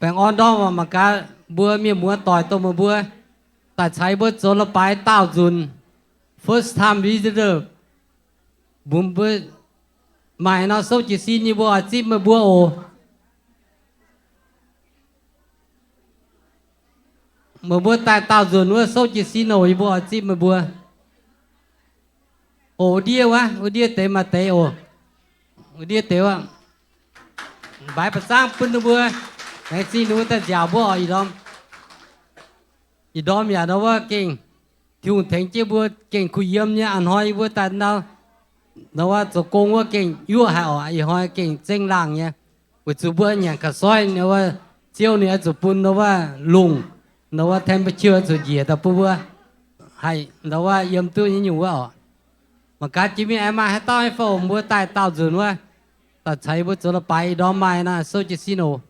Baengh orn ndorm mangc gaax mbuo mienh muoz doic dongh meih mbuo daaih caux yie mbuo zoux la'baaix daauh nzunc, first time visitor, mbuo maaih nor souv jiez sin yie mbuo oix zipv meih mbuo oc. Meih mbuo daaih daauh nzunc wuov souv jiez sin oc, yie mbuo oix zipv meih mbuo. Oc, wuov ndiev wuov, wuov ndiev deix maaih deix oc. Wuov ndiev deix wuov. Mbaix ba'zangv bun ninh mbuo. Laengz zingh ninh mbuo daaih nziaauc mbuo oc, ih ndorm. Ih ndorm yaac ndau wuov gengh Tin-Hungh tengx jienv mbuo gengh kuh yiem nyei. A'hnoi yie mbuo daaih ndau, ndau wuov zoux gong wuov gengh yuoqv haic oc. Ih hnoi gengh zengv laangh nyei, weic zuqc mbuo nyanc ga'soiv, ndau wuov Ziouv ninh oix zuqc bun ndau wuov lungh, ndau wuov temperature zuqc njiec daaih bun mbuo haih ndau wuov yiem duqv nyei nyungc wuov oc. Mangc gaax jiex mingh aengx maaih haaix dauh nyei fai oc, mbuo daaih daauh nzunc wuov, daaih caux yie mbuo zoux la'baaix ih ndorm maaih nor souv jiez sin oc.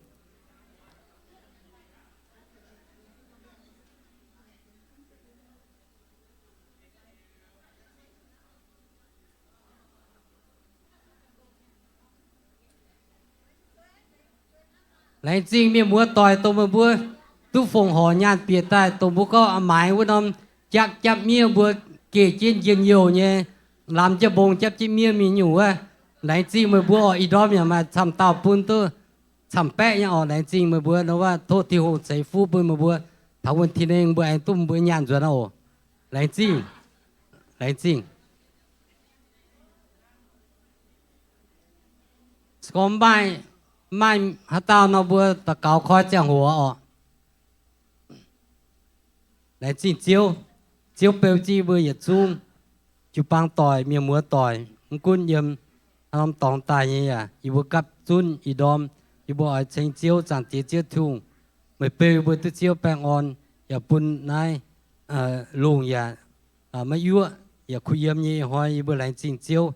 Laengz zingh mienh muoz doic dongh meih mbuo duqv fongc horc nyaanh bieqc daaih, dongh mbuo gorngv a'maix wuov norm jaqv japv miev mbuo geh jienv njien-youh nyei, lamz jienv mbong japv jienv miev mingh nyungc wuov. Laengz zingh meih mbuo oc. Ih ndorm yaac maaih camv dauh bun duqv camv-baeqv nyei oc. Laengz zingh meih mbuo, ndau wuov tov Tin-Hungh ceix fuqv bun meih mbuo, taux wuonh Tin-Hungh mbuo aengx duqv meih mbuo nyaanh nzuonx oc. Laengz zingh. Laengz zingh. Se gorngv maaih, maaih haaix dauh nor, mbuo daux gaux koi ziangh hoc oc. Laengz zingh Ziouv. Ziouv beu jienv yie mbuo yietc zungv jiu-baang doic, mienh muoz doic, mv gunv yiem haaix norm dorngx daaih nyei yaac, yie mbuo gapv zunv ih ndorm, yie mbuo oix ceng Ziouv, Zaangc Diex Ziouv Tin-Hungh. Meih beu yie mbuo duqv Ziouv baengh orn, yaac bun naaiv lungh yaac maiv yuoqv, yaac kuh yiem nyei ih hnoi. Yie mbuo laengz zingh Ziouv.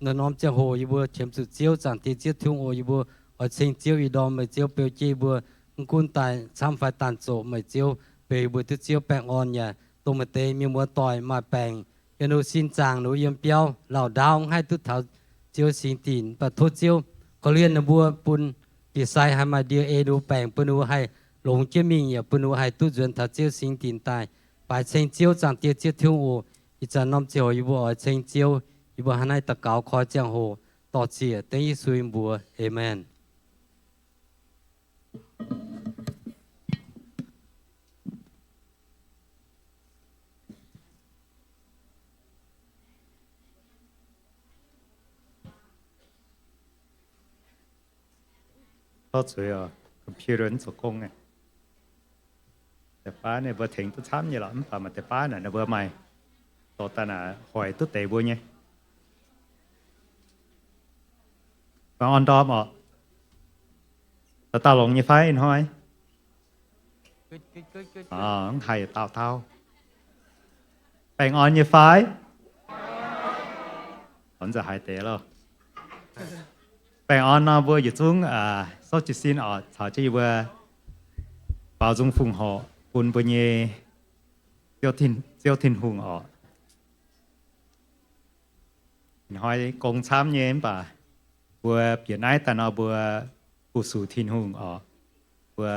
Naaiv norm ziangh hoc yie mbuo qiemx zuqc Ziouv, Zaangc Diex Ziouv Tin-Hungh oc. Yie mbuo oix ceng Ziouv ih ndorm, meih Ziouv beu jienv yie mbuo, mv gunv daaih camv fai daanh zoqc, meih Ziouv beu yie mbuo duqv Ziouv baengh orn yaac dongh meih deix mienh muoz doic maaih baengc, yiem ninh mbuo sin zaangc, ninh mbuo yiem biauv lauh ndaauv, mv haih duqv taux Ziouv singx dinc. Mv baac tov Ziouv korv-lienh ninh mbuo, bun gitv sai haih maaih ndie ei ninh mbuo baengc, bun ninh mbuo haih longx jienv mingh, yaac bun ninh mbuo haih duqv nzuonx taux Ziouv singx dinc daaih. Baaix ceng Ziouv, Zaangc Diex Ziouv Tin-Hungh oc. Ih zanc norm ziangh hoc yie mbuo oix ceng Ziouv. Yie mbuo hnangv naaiv daux gaux koi ziangh hoc, dorh ziec dengv Yesu nyei mbuox. Aamen. Tov zuiz oc, computer mv zoux gong aqv. Deix baav ninh mbuo tengx duqv camv nyei lorqc, mv baac maaih deix baav naaic ninh mbuo maaih dorh daaih naaic hoic duqv deix mbuo nyei. Baengh orn ndorm oc. Dauh dauh longx nyei fai ih hnoi? Mv haih dauh dauh. Baengh orn nyei fai? Nzauh haiz deix loh. Baengh orn nor mbuo yietc zungv souv jiez sin oc, caux jienv yie mbuo baaux nzung fongc horc bun mbuo nyei Ziouv Tin-Hungh oc. Ih hnoi gong camv nyei mv baac mbuo bieqc naaiv daaih nor mbuo fu-sux Tin-Hungh oc. Mbuo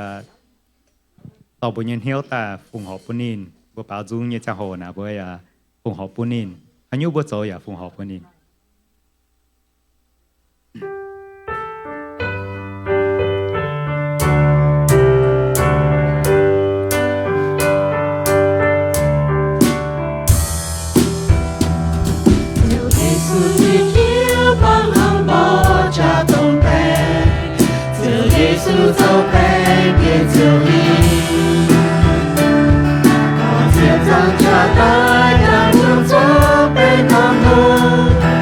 dorh mbuo nyei hnyouv daaih fongc horc bun ninh. Mbuo baaux nzung nyei ziangh hoc naaic mbuo yaac fongc horc bun ninh. Haaix nyungc mbuo zoux yaac fongc horc bun ninh. Ziouv Yesu, Ziouv Yesu, bangc hnangv mborqv jaax dongh baengc. Ziouv Yesu zoux baengc nyei Ziouv Hingh. Cien zaangc jaax daaih dangh zungv cuotv benx norm hungh.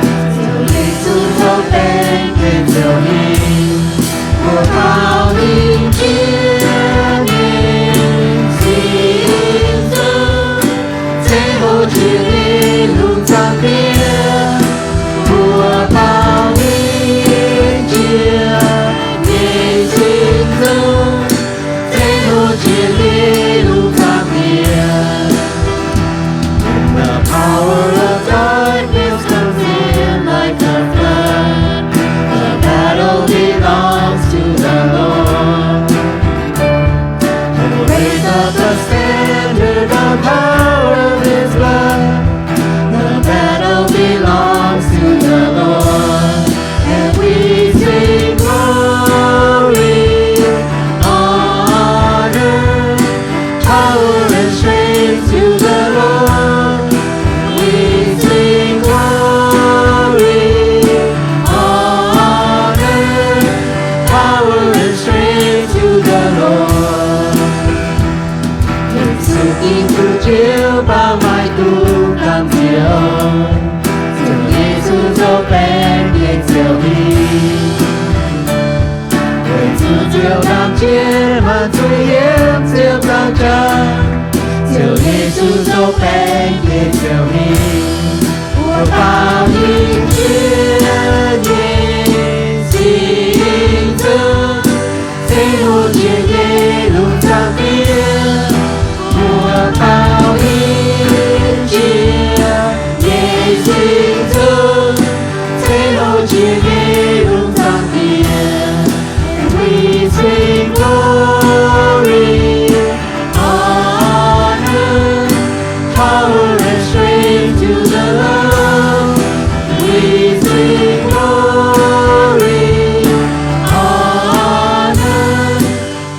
Yie zuqc Ziouv baac maiv duqv gamh nziex, Ziouv Yesu zoux baeng nyei ziouc hingh. Weic zuqc Ziouv gamh nziex maanc zuiz yiem ziepc nzaangc jaax, Ziouv Yesu zoux baeng nyei ziouc hingh. Mbuo baaux hingh Ziouv nyei singx nzung, ceng hlo Ziouv nyei lungh zaangc Diex. Mbuo baaux hingh Ziouv nyei singx nzung, ceng hlo Ziouv nyei lungh zaangc Diex. We sing glory, honor, power and strength to the Lord. We sing glory, honor,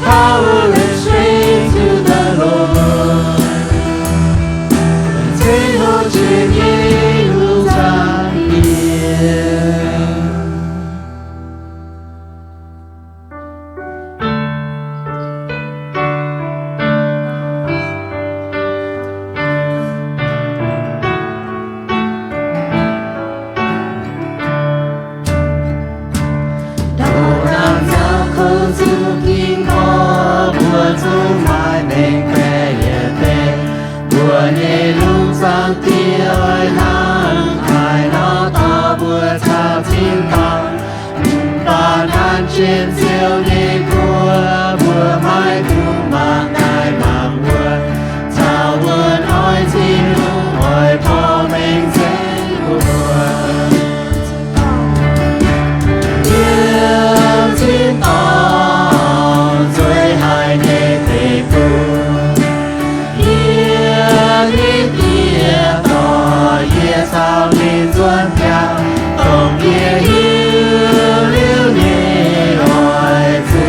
power and strength to the Lord. Ceng hlo Ziouv nyei lungh zaangc Diex. Ndouh dangh nzauh kouv zuqc ging gorx, mbuo zungv maaih mengh baeqc yietc deix. Mbuo nyei lungh zaangc Diex oix hnangv haaix nor dorh mbuo caux tin-dorngh, mv baac nanv jienv Ziouv nyei guoqv, mbuo maiv dungx mangc naaiv mangc wuov, caux wuov hnoi Tin-Hungh oix porv mengh nzengc mbuo. Yiem tin-dorngh nzueic haic nyei deic-bung, yie nyei Diex, dorh yie caux ninh nzuonx biauv, dongh yie hiuv liuz nyei oix zuqc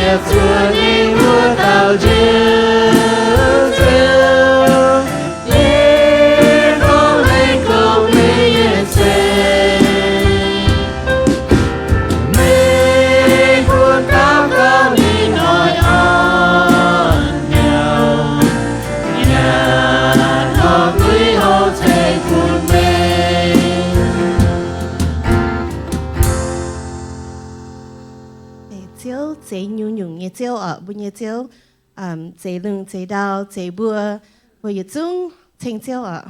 Ziouv nyei wuov dauh Ziouv, Ziouv, yie gorngv laengz kouv meih nyei ceix. Meih bun dauh gauh ninh hnoi orn nyauv, nyanc horpc duqv houv ceix bun meih. Ziouv zeix nyungc-nyungc nyei Ziouv oc. Mbuo nyei Ziouv zeix lungh zeix ndau, zeix mbuo, mbuo yietc zungv ceng Ziouv oc.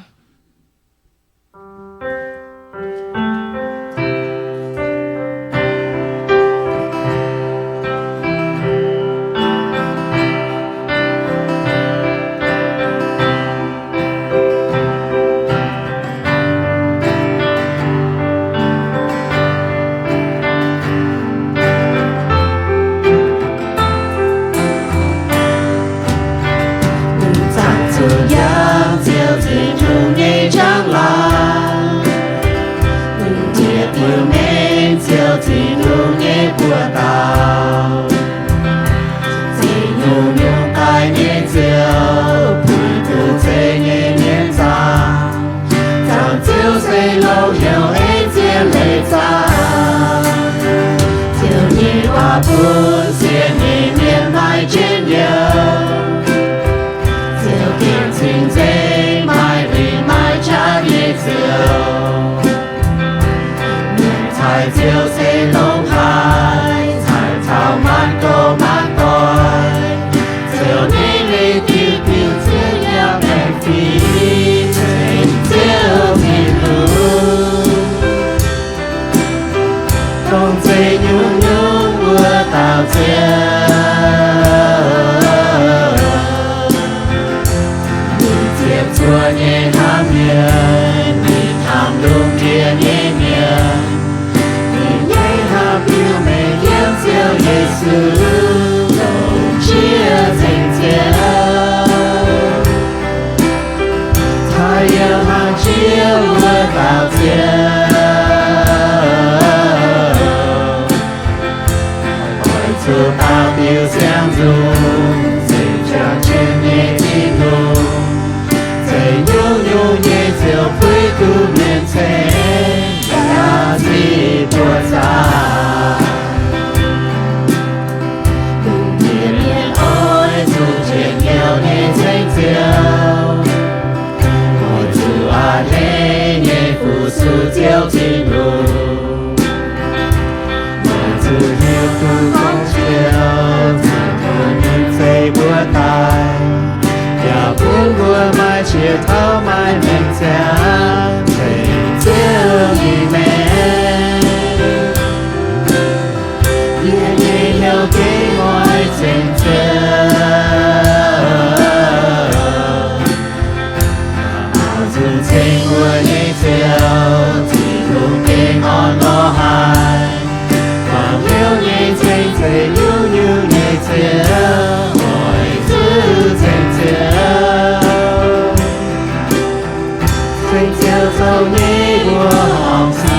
Lungh zaangc zuqc yangh Ziouv Tin-Hungh nyei njang-laangc. Lungh ndiev diuh mengh Ziouv Tin-Hungh nyei buoz-ndau. Zeix nyungc-nyungc daaih nyei Ziouv, puix duqv ceix nyei mienh zaangc. Zaangc Ziouv se loz-heuc ei zien leiz zaangc. Ziouv nyei waac bun sienx nyei mienh maaih njien-youh. Ziouv gengh cing-nzengc, maaih lingc maaih qaqv nyei Ziouv. Mienh caiv Ziouv se longx haic, caiv caux maanc gouv maanc doic. Ziouv nyei leiz diuh diuh ziouc yaac baengh fingx ceng Ziouv Tin-Hungh. Dongh zeix nyungc-nyungc wuov dauh Ziouv. Ninh ziepc zuoqv nyei hnamv mienh, ninh hnamv lungh ndiev nyei mienh. Ninh nyei hnamv biux mengh yiem Ziouv Yesu, longc qiex ceng Ziouv. Caux yiem hnaangx-jiex wuov dauh Ziouv. Oix zuqc daauh diuh siang-nzung, zeix jangx jienv nyei Tin-Hungh. Zeix nyungc-nyungc nyei Ziouv puix duqv mienh ceng, yaac ziqc buoqc zaah. Lungh ndiev mienh oix zuqc njien-youh nyei ceng Ziouv. Oix zuqc a'hneiv nyei fu-sux Ziouv Tin-Hungh. Oix zuqc hiuv duqv gorngv Ziouv ceix ninh ceix mbuo daaih, yaac bun mbuo maaih qiex tauv maaih maengc ziangx ceng Ziouv nyei maengc. Yie nyei hnyouv gengh oix ceng Ziouv. Zuqc ceng mbuo nyei Ziouv, Tin-Hungh gengh orn lorz haic. Buangh hnyouv nyei ceng, ceix nyungc-nyungc nyei Ziouv, oix zuqc ceng Ziouv. Ceng Ziouv zoux nyei mbuo horngc sic.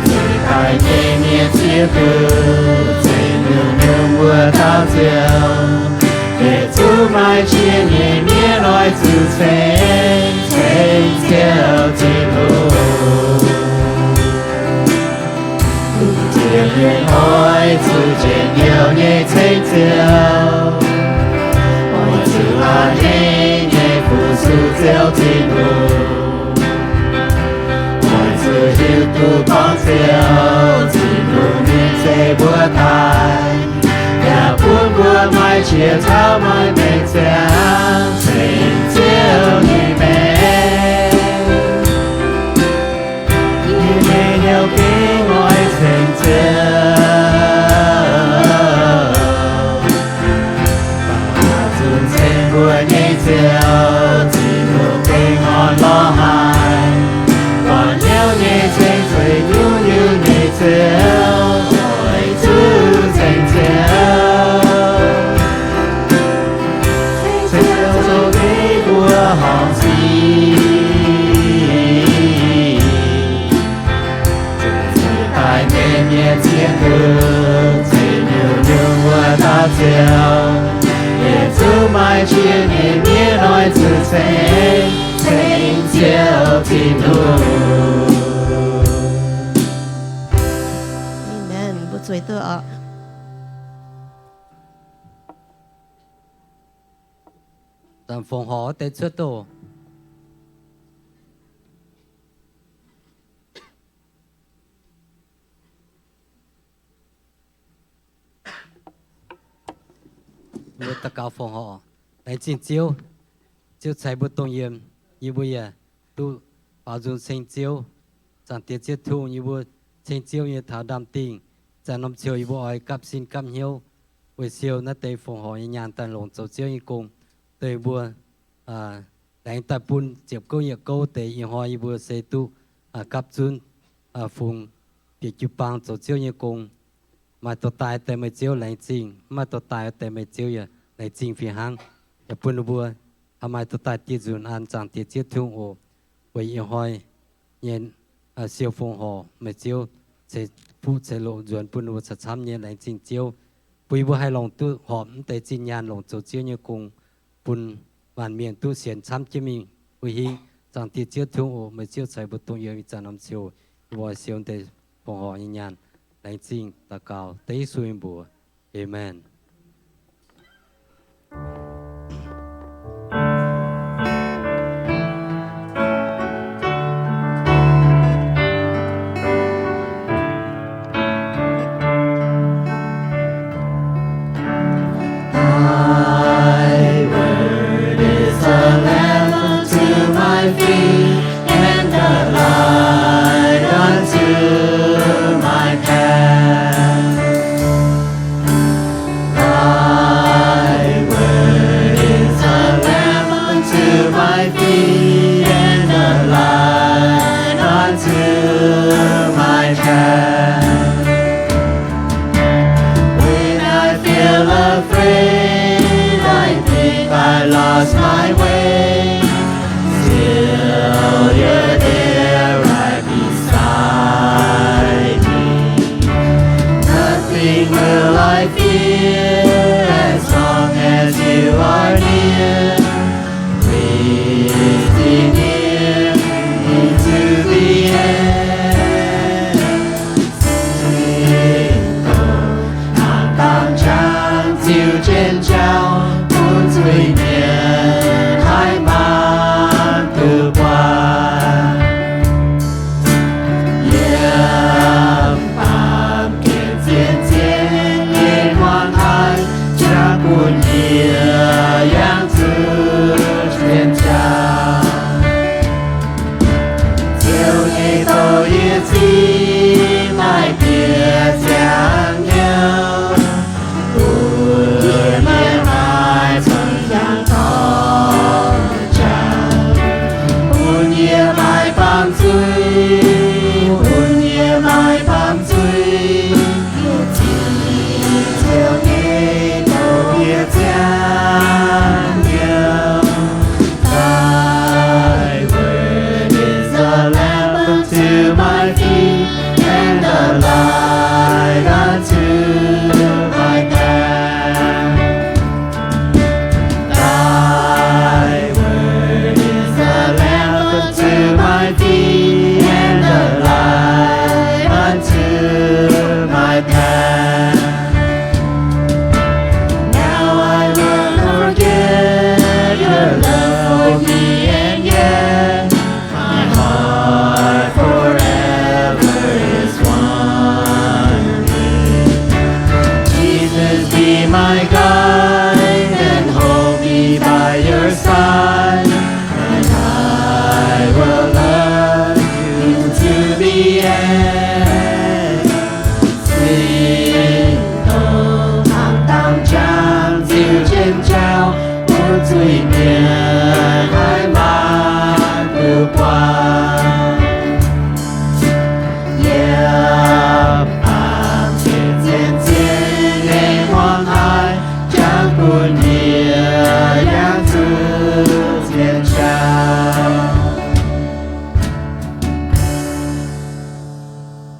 Zeix daaih nyei mienh ziex diuc, zeix nyungc-nyungc wuov dauh Ziouv. Yietc zungv maaih qiex nyei mienh oix zuqc ceng, ceng Ziouv Tin-Hungh. Lungh ndiev mienh oix zuqc njien-youh nyei ceng Ziouv. Oix zuqc a'hneiv nyei fu-sux Ziouv Tin-Hungh. Oix zuqc hiuv duqv gorngv Ziouv Tin-Hungh ninh ceix mbuo daaih, yaac bun mbuo maaih qiex tauv maaih maengc ziangx ceng Ziouv nyei maengc. Yie nyei hnyouv gengh oix ceng Ziouv. Zuqc ceng mbuo nyei Ziouv, Tin-Hungh gengh orn lorz haic. Buangh hnyouv nyei ceng, ceix nyungc-nyungc nyei Ziouv, oix zuqc ceng Ziouv. Daaih mienh nyei ziex kuv, ceix nyungc-nyungc wuov dauh Ziouv, yietc zungv maaih jiex ninh nyei hnoi zuqc ceix, ceng Ziouv Tin-Hungh. Amen. Mbuo zueiz duqv oc. Zanc fongc horc wuov deix cuotv doh. Mbuo daux gaux fongc horc. Laengz zingh Ziouv. Ziouv ceix mbuo dongh yiem, yie mbuo yaac duqv baaux nzung ceng Ziouv. Zaangc Diex Ziouv Tin-Hungh, yie mbuo ceng Ziouv nyei taux ndaamv-dingh, zanc norm ziouc yie mbuo oix gapv sin gapv hnyouv weic siou naaiv deix fongc horc nyei nyaanh daaih longc zoux Ziouv nyei gong. Deix mbuo laengz daaih bun ziepc gouv yietc gouv deix ih hnoi yie mbuo se duqv gapv zunv fungx bieqc jiu-baang zoux Ziouv nyei gong. Maaih dorh daaih deix meih Ziouv laengz zingh, mv maaih dorh daaih deix meih Ziouv yaac laengz zingh fih hnangv. Yaac bun ninh mbuo haih maaih dorh daaih dieh nzunc an zaangc Diex Ziouv Tin-Hungh oc. Weic ih hnoi nyei siou fongc horc meih Ziouv ceix fuqv ceix loqc nzuonx bun ninh mbuo camv-camv nyei. Laengz zingh Ziouv bun yie mbuo haih longc duqv horpc mv deix zinh nyaanh longc zoux Ziouv nyei gong, bun maanc mienh duqv sienx camv jienv mingh. Mbuo hingv zaangc Diex Ziouv Tin-Hungh oc. Meih Ziouv ceix mbuo dongh yiem ih zanc norm ziouc, yie mbuo oix siou deix fongc horc nyei nyaanh. Laengz zingh daux gaux dengv Yesu nyei mbuox. Aamen. Thy word is a lamp unto my feet and a light unto my path. Thy word is a lamp unto my feet and a light unto my path. When I feel afraid, I think I lost my way, still you're there right beside me. Nothing will I fear as long as you are near. Please be near me to the end. Singx douc naaiv dangh qangx ziux jienv jauv, bun zuiz-mienh haih mangc duqv buatc. Yiem baamh gen zien-zien nyei hmuangv haic, jangx bun yie yangh zuqc zien jauv. Ziouv nyei douz yie ziv daaih bieqc ziangx hnyouv, bun yie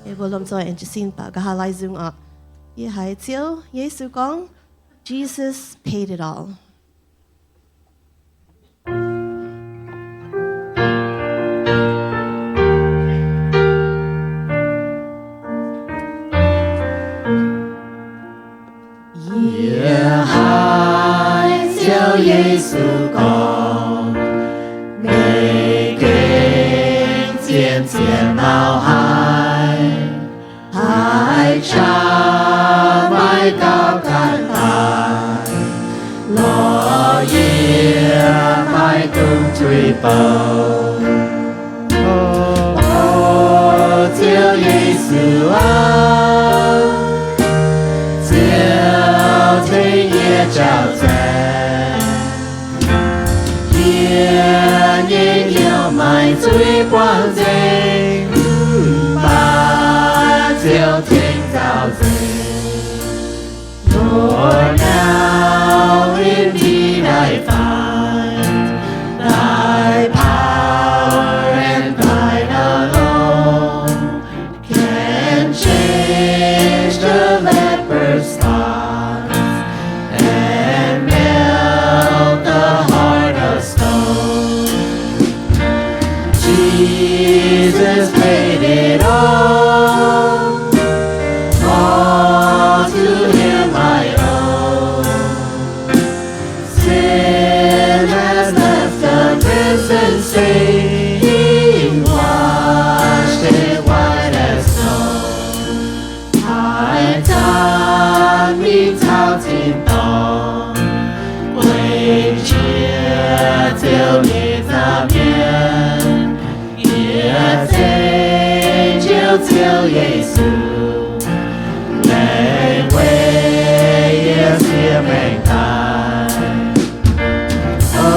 Yie mbuo lomh nzoih aengx jiez sin baac nqa'haav laai nzung oc. Yie haiz Ziouv Yesu gorngv, Jesus paid it all. Yie haiz Ziouv Yesu gorngv, meih gengh zien-zien mauh haic, haaix qaqv maiv gauh ganh daaih, lorz yie maiv dungx zuiz bouc. O Ziouv Yesu aac, Ziouv tengx yie jauv zaengc. Yie nyei hnyouv maaih zuiz buangh nzengc, mv baac Ziouv tengx nzauh nzengc. Lord, now in me I find thy power and thine alone can change the leper's spots and melt the heart of stone. Jesus paid it all, all to him I owe. Sin has left a crimson stain, washed it white as snow. Haaix zanc mingh taux tin-dorngh, guei qiex Ziouv nyei nza'hmien, yie ceng Ziouv, Ziouv Yesu, laengz weic yie siev maengc daaih. O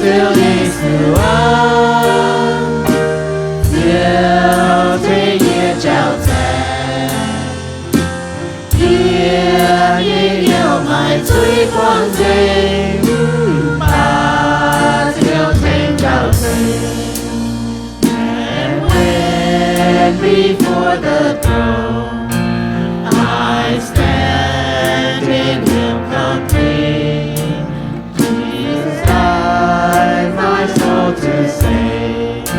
Ziouv Yesu aac, Ziouv tengx yie jauv zaengc. Yie nyei hnyouv maaih zuiz buangh nzengc, mv baac Ziouv tengx jauv zaengc. And when before the throne I stand in humility, Jesus died my soul to save,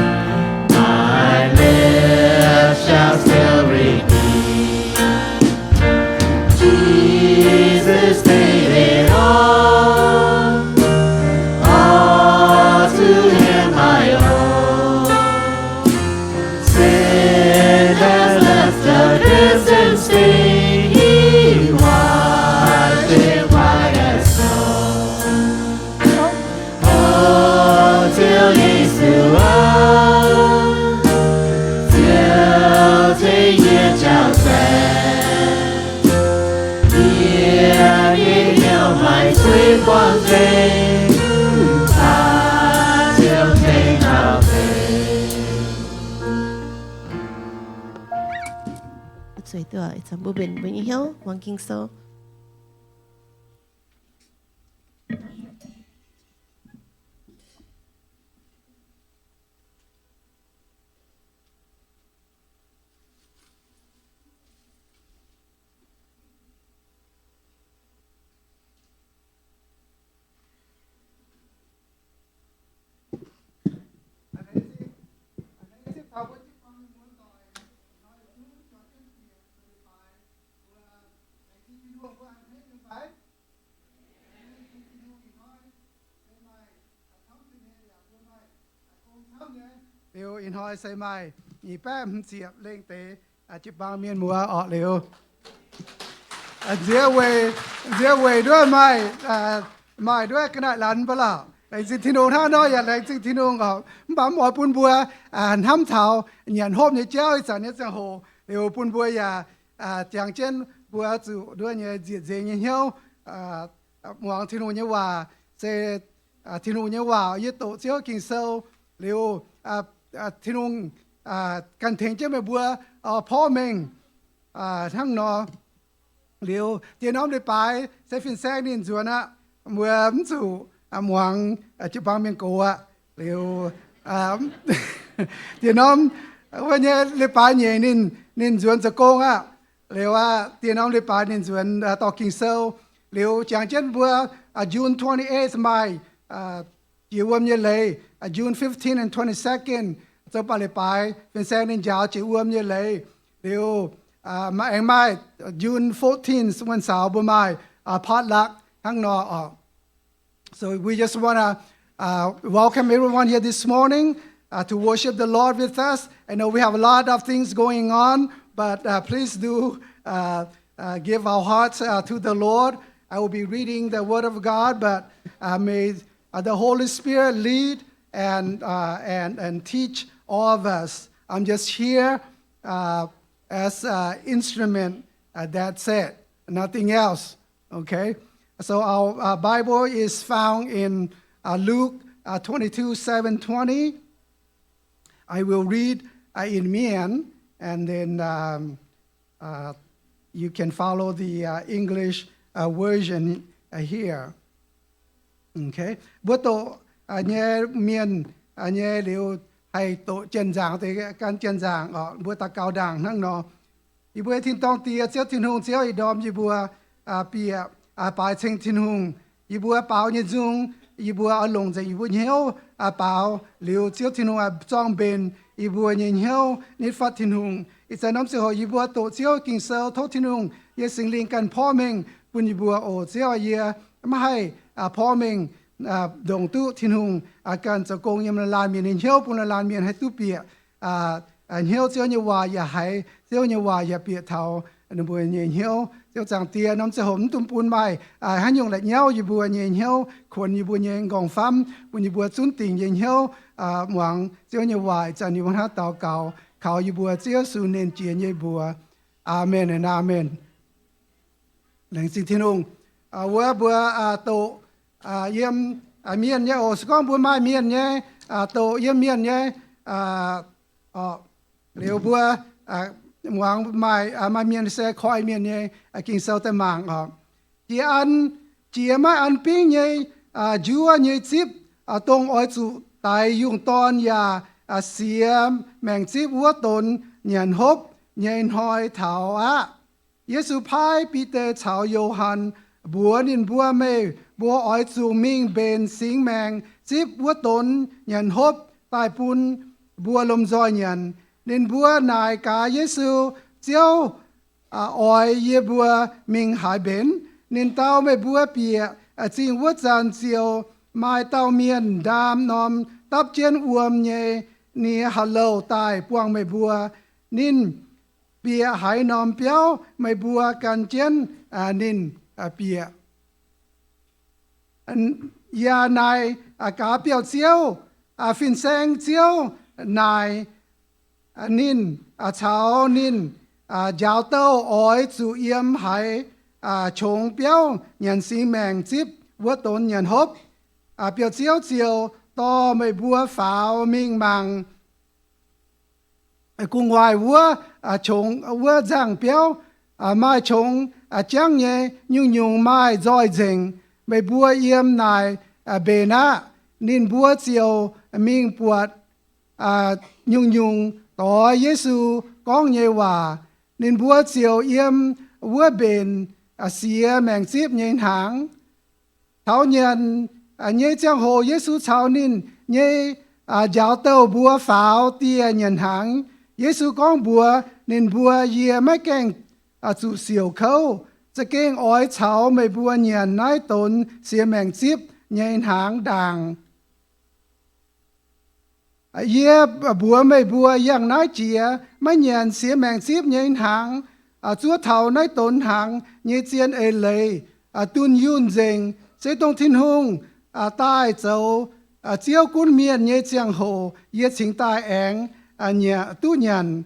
my lips shall still repeat, Jesus paid it all, all to him I owe. Sin has left a crimson stain, he washed it white as snow. O Ziouv Yesu aac, Ziouv tengx yie jauv zaengc. Yie nyei hnyouv maaih zuiz buangh nzengc, mv baac Ziouv tengx jauv zaengc. Zueiz duqv ih zanc mbuo mbenc mbuo nyei hnyouv muangx Ging-Sou. Liuz ih hnoi se maaih nyic baeqv hmz ziepc lengh deix jiu-baang mienh muoz orqc. Liuz nziex weic, nziex weic nduov maaih, maaih nduov ga'naaiv laanh mv baac lorqc. Laengz zingh Tin-Hungh hnangv nor yaac laengz zingh Tin-Hungh orqc. Mv baac mv oix bun mbuo hnamv taux nyanc hopv nyei jauv ih zanc nyei ziangh hoc. Liuz bun mbuo yaac jangx jienv mbuo zuqc nduov nyei nzieqc nzengc nyei hnyouv muangx Tin-Hungh nyei waac. Se Tin-Hungh nyei waac, yie doqc Ziouv Ging-Sou liuz, Tin-Hungh ganh tengx jienv meih mbuo porv mengh hnangv nor. Liuz diex norm leiz-baaix se fin-saeng ninh nzuonx aqv, mbuo mv zuqc muangx jiu-baang mienh gox aqv. Liuz diex norm Wuov nyei leiz-baaix nyeic ninh, ninh nzuonx zoux gong aqv. Liuz aqv, dieh norm leiz-baaix ninh nzuonx dorh Ging-Sou. Liuz jangx jienv mbuo June twenty-eighth maaih jiex wuom nyei leiz, June fifteen and twenty-second, zoux baac leiz-baaix fin-saeng ninh njaaux jiex wuom nyei leiz. Liuz aengx maaih June fourteen, wuon caux mbuo maaih potluck hnangv nor oc. So we just want to uh, welcome everyone here this morning uh, to worship the Lord with us. I know we have a lot of things going on, but uh, please do uh, uh, give our hearts uh, to the Lord. I will be reading the Word of God, but uh, may uh, the Holy Spirit lead and, uh, and, and teach all of us. I'm just here uh, as an instrument, uh, that's it, nothing else. Okay? So our uh, Bible is found in uh, Luke uh, twenty-two, seven, twenty. I will read uh, in Mien, and then um, uh, you can follow the uh, English uh, version uh, here. Okay? Mbuo doqc uh, nyei Mienh uh, nyei liuz haih doqc Janx-nzaangc deix gan Janx-nzaangc oc. Mbuo daux gaux ndaangc hnangv nor. Yie mbuo nyei tin-dorngh Diex, Ziouv Tin-Hungh, Ziouv, ih ndorm yie mbuo bieqc baaix ceng Tin-Hungh. Yie mbuo baaux nyei nzung, yie mbuo oix longc nzengc yie mbuo hnyouv baaux liuz, Ziouv Tin-Hungh zorng-mbenc yie mbuo nyei hnyouv nitv fatv Tin-Hungh. Ih zanc norm ziangh hoc yie mbuo doqc Ziouv Ging-Sou, tov Tin-Hungh nyei Singx Lingh ganh porv mengh bun yie mbuo oc. Ziouv, yie maiv haih porv mengh ndongc duqv Tin-Hungh ganh zoux gong yiem laanh mienh nyei hnyouv, bun laanh mienh haih duqv bieqc hnyouv Ziouv nyei waac yaac haiz Ziouv nyei waac yaac bieqc taux ninh mbuo nyei hnyouv. Ziouv Zaangc Diex, norm ziangh hoc mv dungx bun maaih haaix nyungc la'nyauv yie mbuo nyei hnyouv, kuonx yie mbuo nyei nqorngv-famv, bun yie mbuo zunv dingc nyei hnyouv muangx Ziouv nyei waac. Ih zanc yie mbuo hnangv daux gaux kaux yie mbuo Ziouv Yesu nernh Jiex nyei mbuox. Aamen, aamen. Laengz zingh Tin-Hungh. Wuov mbuo doqc yiem mienh nyei oc. Se gorngv mbuo maaih mienh nyei, doqc yiem mienh nyei, liuz mbuo muangx maaih, maaih mienh se koi mienh nyei Ging-Sou daaih mangc oc. Jiex an, jiex maiv an bingv nyei njuov nyei zipv, dongh oix zuqc daix yungh dorn yaac siex maengc zipv wuov donx nyanc hopv nyei hnoi taux aqv, Yesu paaiv Bide caux Yo^han mbuox ninh mbuo, Meih mbuo oix zuqc mingh mbenc singx maengc zipv wuov donx nyanc hopv daaih bun mbuo lomh nzoih nyanc. Ninh mbuo naaic gaax Yesu, Ziouv, oix yie mbuo mingh haaix mbenc? Ninh dau, Meih mbuo bieqc zingh wuov zanc ziouc maaih dauh mienh ndaam norm dapv jienv wuom nyei nie ha'louh daaih buangh meih mbuo. Ninh bieqc haaix norm biauv, meih mbuo gan jienv ninh bieqc. Yaac naaic gaax biauv-ziouv, fin-saeng ziouv naaic ninh caux ninh njaaux douh oix zuqc yiem haaix qongx biauv nyanc singx maengc zipv wuov donx nyanc hopv. Biauv-ziouv ziouc dorh meih mbuo faaux mingh mangc gu'nguaaic wuov, qongx wuov nzangh biauv, maaih qongx jangv nyei, nyungc-nyungc maaih nzoih nzengc. Meih mbuo yiem naaic mbenc aqv. Ninh mbuo ziouc mingh buatc nyungc-nyungc doix Yesu gorngv nyei waac. Ninh mbuo ziouc yiem wuov mbenc siex maengc zipv nyei hnaangx. Taux nyanc nyei ziangh hoc Yesu caux ninh nyei njaaux douh mbuo faaux dieh nyanc hnaangx. Yesu gorngv mbuox ninh mbuo, Yie maiv gaengh zuqc siouc kouv. Za'gengh oix caux meih mbuo nyanc naaiv donx siex maengc zipv nyei hnaangx ndaangc. Yie mbuox meih mbuo, yangh naaiv jiex maiv nyanc siex maengc zipv nyei hnaangx, zuov taux naaiv donx hnaangx nyei zien eix leiz dunh yunh nzengc, se dongh Tin-Hungh daaih zoux Ziouv gunv mienh nyei ziangh hoc yie cingx daaih aengx duqv nyanc.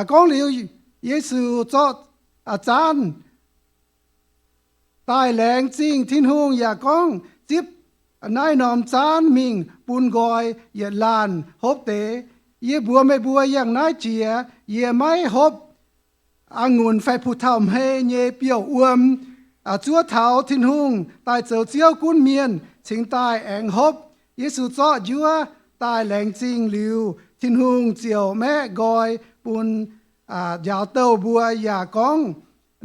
Gorngv liuz, Yesu zorqv zaanv daaih laengz zingh Tin-Hungh yaac gorngv, Zipv naaiv norm zaanv mingh bun nqoi yietc laanh hopv deix. Yie mbuox meih mbuo, yangh naaiv jiex yie maiv hopv a'ngunc fai puh taux hmei nyei biouv-wuom, zuov taux Tin-Hungh daaih zoux Ziouv gunv mienh cingx daaih aengx hopv. Yesu zorqv njuov daaih laengz zingh liuz, Tin-Hungh ziouc maeqv nqoi bun njaaux douh mbuo yaac gorngv,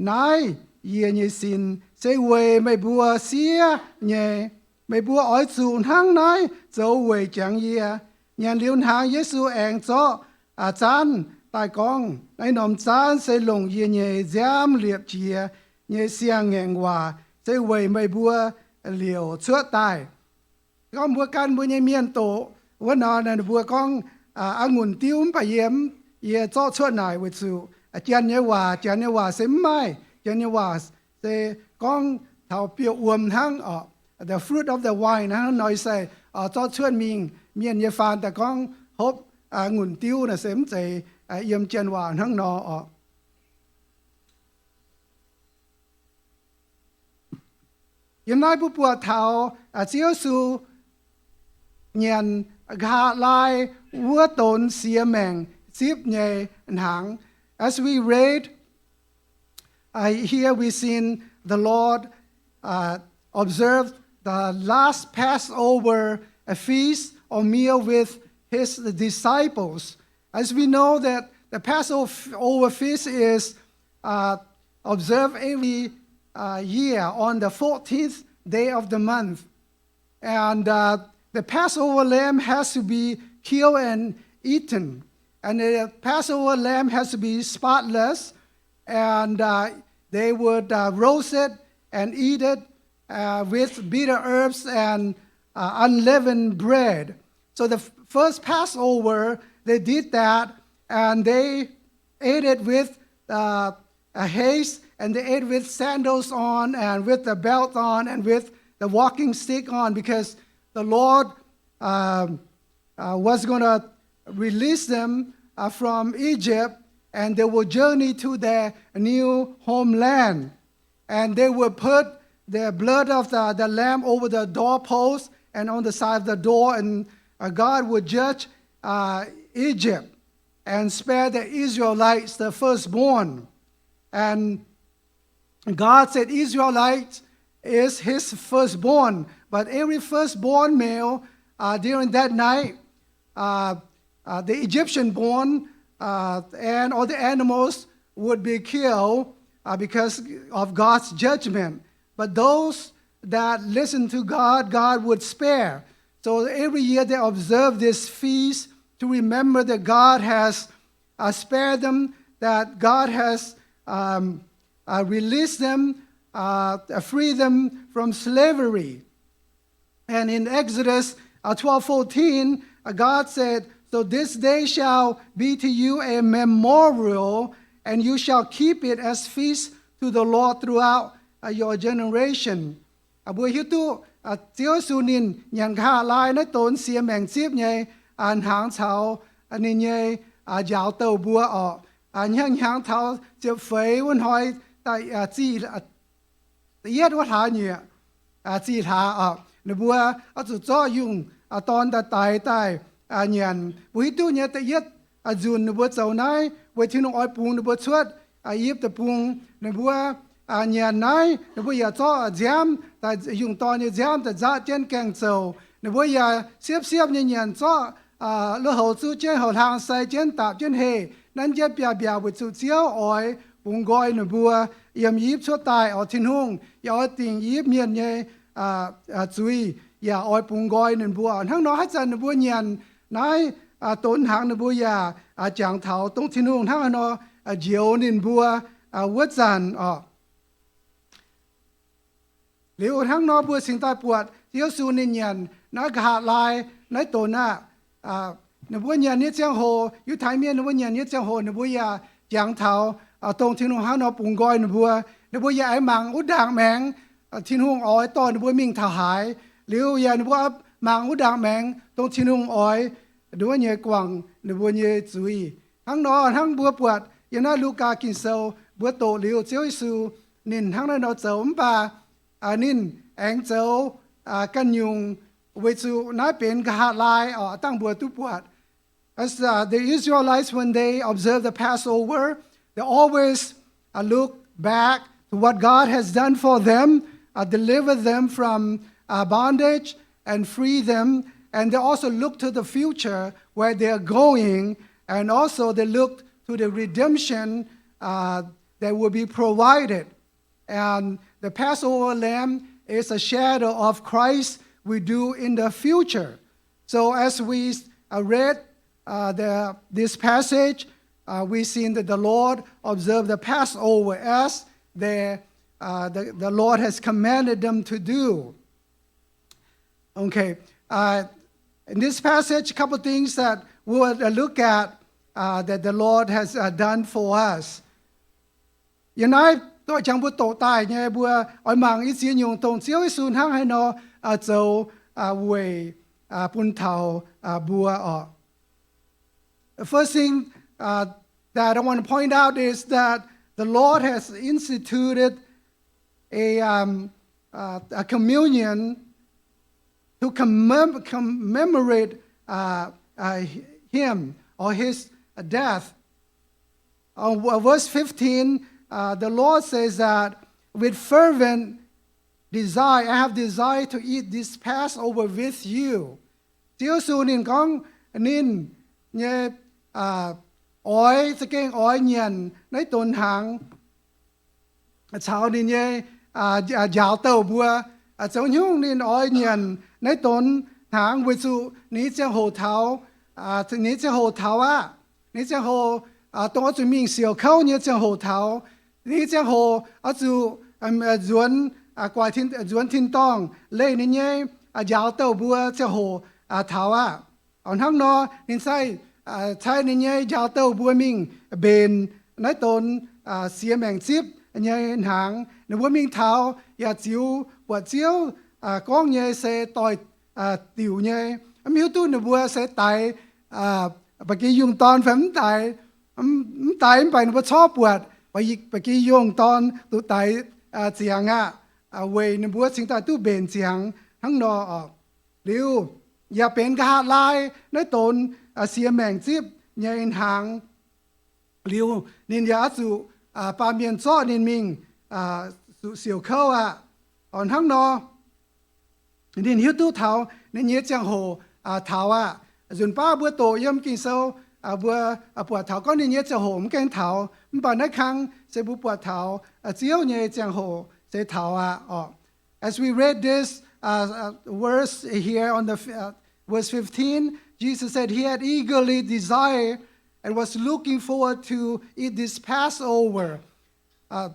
Naaiv yie nyei sin se weic meih mbuo siev nyei. Meih mbuo oix zuqc hnangv naaiv zoux weic jangx yie. Nyanc liuz hnaangx, Yesu aengx zorqv zaanv daaih gorngv, Naaiv norm zaanv se longc yie nyei nziaamv liepc jiez nyei siang-ngaengc waac, se weic meih mbuo liouc cuotv daaih. Gorngv mbuo gan mbuo nyei mienh doqc wuov nor, ninh mbuo gorngv, A'ngunc diuv mv baac yie, yie zorqv cuotv naaic weic zuqc janx nyei waac, janx nyei waac se mv maaih. Janx nyei waac se gorngv taux biouv-wuom hnangv oc, the fruit of the vine hnangv nor, se zorqv cuotv mingh. Mienh nyei faan daaih gorngv hopv a'ngunc diuv naaic se mv zeiz yiem janx waac hnangv nor oc. Yiem naaiv mbuo buatc taux Ziouv Yesu nyanc nqa'haav laai wuov donx siex maengc zipv nyei hnaangx. As we read, uh, here we seen the Lord, uh, observe the last Passover, a feast or meal with his disciples. As we know that the Passover feast is, uh, observed every, uh, year on the fourteenth day of the month. And, uh, the Passover lamb has to be killed and eaten. And the Passover lamb has to be spotless. And, uh, they would, uh, roast it and eat it, uh, with bitter herbs and, uh, unleavened bread. So the f-, first Passover, they did that, and they ate it with, uh, a haste, and they ate with sandals on, and with the belt on, and with the walking stick on, because the Lord, um, uh, was gonna release them, uh, from Egypt, and they will journey to their new homeland. And they will put the blood of the, the lamb over the doorpost and on the side of the door, and, uh, God will judge, uh, Egypt and spare the Israelites, the firstborn. And God said Israelite is his firstborn, but every firstborn male, uh, during that night, uh, uh, the Egyptian born, uh, and all the animals would be killed, uh, because of God's judgment. But those that listen to God, God would spare. So every year they observe this feast to remember that God has, uh, spared them, that God has, um, uh, released them, uh, free them from slavery. And in Exodus, uh, twelve fourteen, uh, God said, So this day shall be to you a memorial, and you shall keep it as feast to the Lord throughout, uh, your generation. Mbuo hiuv duqv Ziouv Yesu ninh nyanc nqa'haav laai naaiv donx siex maengc zipv nyei hnaangx caux ninh nyei njaaux douh mbuo orqc. Hnyangx-hnyangx taux ziepc feix wuov hnoi, da'yietv wuov hlaax nyieqc, zih hlaax orqc, ninh mbuo oix zuqc zorqv yungh dorn daaih daix daaih nyanc. Mbuo hiuv duqv nyei da'yietv nzunc ninh mbuo zoux naaiv weic Tin-Hungh oix bungx ninh mbuo cuotv Yi^yipv Deic-Bung. Ninh mbuo nyanc naaiv, ninh mbuo yaac zorqv nziaamv, yungh dorn nyei nziaamv daaih nzatv jienv gaeng-zouc. Ninh mbuo yaac siepv-siepv nyei nyanc, zorqv lui-houx zuqv jienv, houc hlaang sai jienv, daapc jienv heh, nanv jienv biaav-mbiaac weic zuqc Ziouv oix bungx nqoi ninh mbuo yiem Yi^yipv cuotv daaih orqc. Tin-Hungh yaac oix dingc Yi^yipv Mienh nyei zuiz, yaac oix bungx nqoi ninh mbuo. Hnangv nor haaix zanc ninh mbuo nyanc naaiv donx hnaangx, ninh mbuo yaac jangx taux dongh Tin-Hungh hnangv haaix nor njoux ninh mbuo wuov zanc orqc. Liuz hnangv nor mbuo cingx daaih buatc Ziouv Yesu ninh nyanc naaiv nqa'haav laai naaiv donx aah, ninh mbuo nyanc nyei ziangh hoc, Yiutai Mienh ninh mbuo nyanc nyei ziangh hoc ninh mbuo yaac jangx taux dongh Tin-Hungh hnangv nor bungx nqoi ninh mbuo. Ninh mbuo yaac aengx mangc wuov ndaangc maengx Tin-Hungh oix dorh ninh mbuo mingh taux haaix. Liuz yaac ninh mbuo mangc wuov ndaangc maengx dongh Tin-Hungh oix nduov nyei guangc ninh mbuo nyei zuiz. Hnangv nor hnangv mbuo buatc yiem naaiv Lugaa Ging-Sou mbuo doqc liuz Ziouv Yesu ninh hnangv naaiv nor zoux mv baac ninh aengx zoux ganh nyungc, weic zuqc naaiv benx nqa'haav laai orqc, dangh mbuo duqv buatc. As, uh, the Israelites, when they observe the Passover, they always, uh, look back to what God has done for them, uh, deliver them from, uh, bondage and free them. And they also look to the future, where they are going, and also they look to the redemption uh, that will be provided. And the Passover lamb is a shadow of Christ we do in the future. So as we uh, read uh, the, this passage, uh, we seen that the Lord observed the Passover as the, uh, the, the Lord has commanded them to do. Okay. Uh, in this passage, a couple things that we will uh, look at uh, that the Lord has uh, done for us. Yiem naaiv doqc jangx mbuo doqc daaih nyei, mbuo oix mangc i ziex nyungc dongh Ziouv Yesu hnangv haaix nor zoux weic bun taux mbuo oc. The first thing uh, that I want to point out is that the Lord has instituted a, um, uh, a communion to commem- commemorate uh, uh, him or his death. On verse fifteen, uh, the Lord says that with fervent desire, I have desired to eat this Passover with you. Ziouv Yesu ninh gorngv ninh nyei oix za'gengh oix nyanc naaiv donx hnaangx caux ninh nyei njaaux douh mbuo. Zoux nyungc ninh oix nyanc naaiv donx hnaangx weic zuqc ninh nyei ziangh hoc taux, ninh nyei ziangh hoc taux aqv. Ninh nyei ziangh hoc dongh oix zuqc mingh siouc kouv nyei ziangh hoc taux. Ninh nyei ziangh hoc oix zuqc nzuonx, guaix, nzuonx tin-dorngh leih ninh nyei njaaux douh mbuo ziangh hoc taux aqv. Hnangv nor ninh cai, cai ninh nyei njaaux douh mbuo mingh mbenc naaiv donx siex maengc zipv nyei hnaangx. Ninh mbuo mingh taux yaac ziux buatc Ziouv gorngv nyei se doix-diuc nyei. Mv hiuv duqv ninh mbuo se daix ba'gi yungh dorn fai mv daix. Mv daix mv baac ninh mbuo corc buatc ba'gi yungh dorn duqv daix ziangx aqv, weic ninh mbuo cingx daaih duqv mbenc ziangx hnangv nor oc. Liuz yaac benx nqa'haav laai naaiv donx siex maengc zipv nyei hnaangx. Liuz ninh yaac oix zuqc baamh mienh zorqv ninh mingh zuqc siouc kouv aqv. Hnangv nor ninh hiuv duqv taux ninh nyei ziangh hoc taux aqv. Nzunc baav mbuo doqc yiem Ging-Sou, mbuo buatc taux gorngv ninh nyei ziangh hoc mv gaengh taux. Mv baac naaiv kang se mbuo buatc taux Ziouv nyei ziangh hoc se taux aqv oc. As we read this uh, uh, verse here on the uh, verse fifteen, Jesus said he had eagerly desired and was looking forward to eat this Passover. Uh,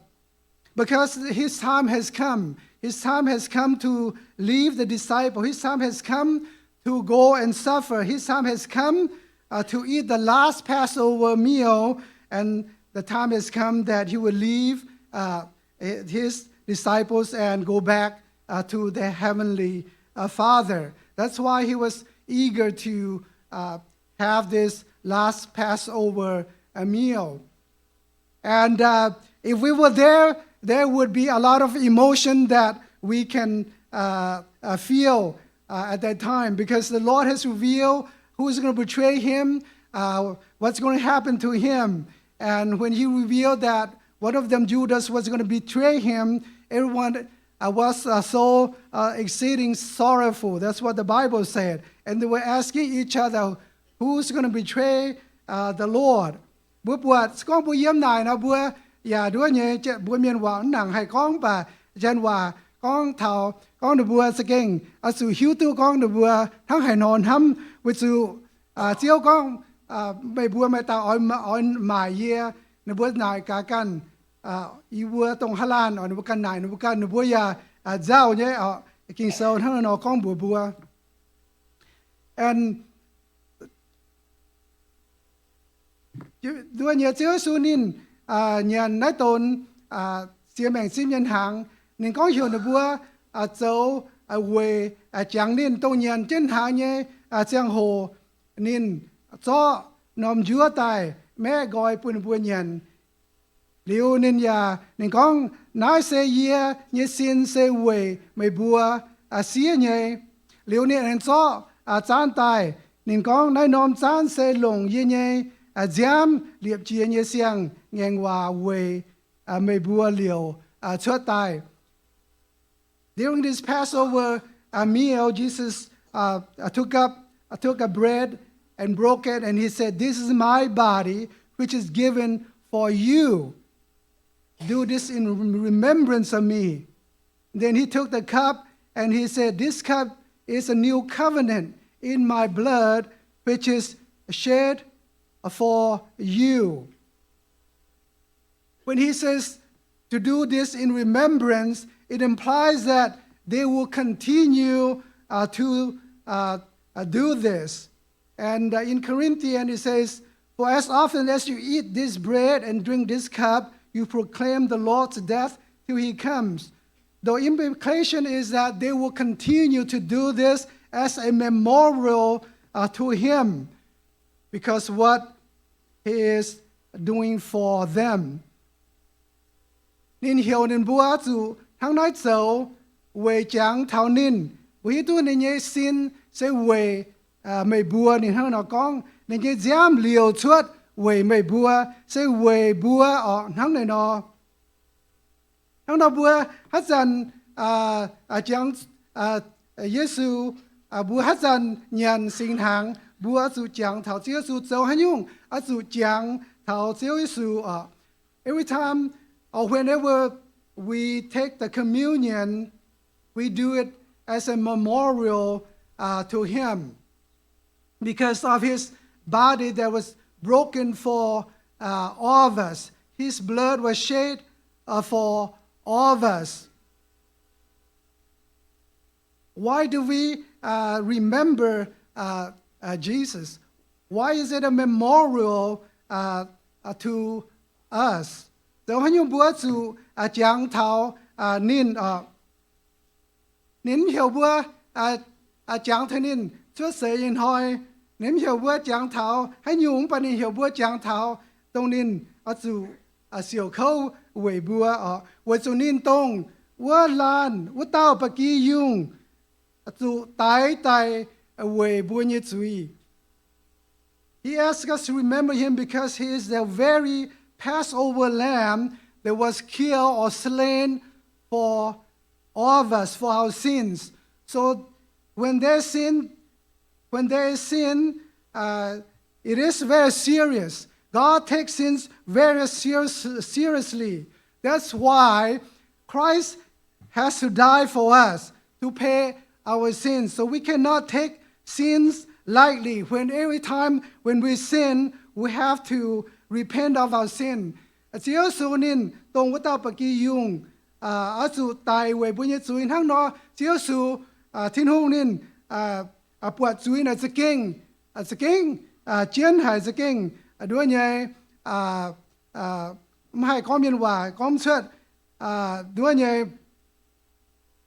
because his time has come. His time has come to leave the disciple. His time has come to go and suffer. His time has come uh, to eat the last Passover meal, and the time has come that he will leave uh, his disciples and go back uh, to their heavenly uh, Father. That's why he was eager to uh, have this last Passover uh, meal. And uh, if we were there, there would be a lot of emotion that we can uh, uh, feel uh, at that time, because the Lord has revealed who is going to betray him, uh, what's going to happen to him. And when he revealed that one of them, Judas, was going to betray him, everyone uh, was uh, so uh, exceeding sorrowful. That's what the Bible said. And they were asking each other, who's going to betray uh, the Lord? Mbuo buatc se gorngv mbuo yiem naaic nor, mbuo yaac nduov nyei, mbuo mienh waac mv nangc haih gorngv, mv baac janx waac gorngv taux gorngv ninh mbuo za'gengh oix zuqc hiuv duqv gorngv ninh mbuo hnangv haaix nor hnamv, weic zuqc Ziouv gorngv, meih mbuo maaih dauh oix maaic yie. Ninh mbuo naaic gaax ganh, yie mbuo dongh haaix laanh oc, ninh mbuo ganh naaic ninh mbuo ganh, ninh mbuo yaac nzauh nyei oc. Ging-Sou hnangv nor gorngv mbuox mbuo. And nduov nyei Ziouv Yesu ninh nyanc naaiv donx siex maengc zipv nyei hnaangx, ninh gorngv heuc ninh mbuo zoux weic jangx ninh, dongh nyanc jienv hnaangx nyei ziangh hoc ninh zorqv norm njuov daaih maeqv nqoi bun ninh mbuo nyanc. Liuz ninh yaac ninh gorngv, naaiv se yie nyei sin se weic meih mbuo siev nyei. Liuz ninh aengx zorqv zaanv daaih, ninh gorngv, naaiv norm zaanv se longc yie nyei nziaamv liepc jiex nyei siang-ngaengc waac weic meih mbuo liouc cuotv daaih. During this Passover uh, meal, Jesus uh, took up, uh, took a bread and broke it, and he said, "This is my body, which is given for you. Do this in remembrance of me." Then he took the cup and he said, "This cup is a new covenant in my blood, which is shed for you." When he says to do this in remembrance, it implies that they will continue, uh, to, uh, uh, do this. And, uh, in Corinthians, it says, "For as often as you eat this bread and drink this cup, you proclaim the Lord's death till he comes." The implication is that they will continue to do this as a memorial, uh, to him, because what he is doing for them. Ninh heuc ninh mbuo zuqc hnangv naaiv zoux weic jangx taux ninh. Mbuo hiuv duqv ninh nyei sin se weic, uh, meih mbuo. Ninh hnangv nor gorngv, ninh nyei nziaamv liouc cuotv weic meih mbuo, se weic mbuo orqc, hnangv naaiv nor. Hnangv nor mbuo haaix zanc, uh, uh, jangx, uh, Yesu, uh, mbuo haaix zanc nyanc singx hnaangx, mbuo oix zuqc jangx taux Ziouv Yesu. Zoux haaix nyungc oix zuqc jangx taux Ziouv Yesu orqc? Every time or whenever we take the communion, we do it as a memorial, uh, to him, because of his body that was broken for, uh, all of us. His blood was shed, uh, for all of us. Why do we, uh, remember, uh, uh, Jesus? Why is it a memorial, uh, uh, to us? Zoux haaix nyungc mbuo zuqc, uh, jangx taux, uh, ninh orqc? Ninh mv heuc mbuo, uh, uh, jangx taux ninh cuotv seix nyei hnoi. Ninh mv heuc mbuo jangx taux haaix nyungc, mv baac ninh heuc mbuo jangx taux dongh ninh oix zuqc, uh, siouc kouv weic mbuo orqc, weic zuqc ninh dongh wuov laanh wuov dauh ba'gi yungh zuqc daix daaih weic mbuo nyei zuiz. He asks us to remember him because he is the very Passover lamb that was killed or slain for all of us, for our sins. So when they sin, when there is sin, uh, it is very serious. God takes sins very serious, seriously. That's why Christ has to die for us to pay our sins. So we cannot take sins lightly. When every time when we sin, we have to repent of our sin. Ziouv Yesu ninh dongh wuov dauh ba'gi yungh, uh, oix zuqc daic weic mbuo nyei zuiz. Hnangv nor, Ziouv Yesu, uh, Tin-Hungh ninh, uh, uh, buatc zuiz naaic za'gengh, uh, za'gengh, uh, jienv haic, za'gengh, uh, nduov nyei, uh, uh, mv haih gorngv mienh waac gorngv cuotv, uh, nduov nyei,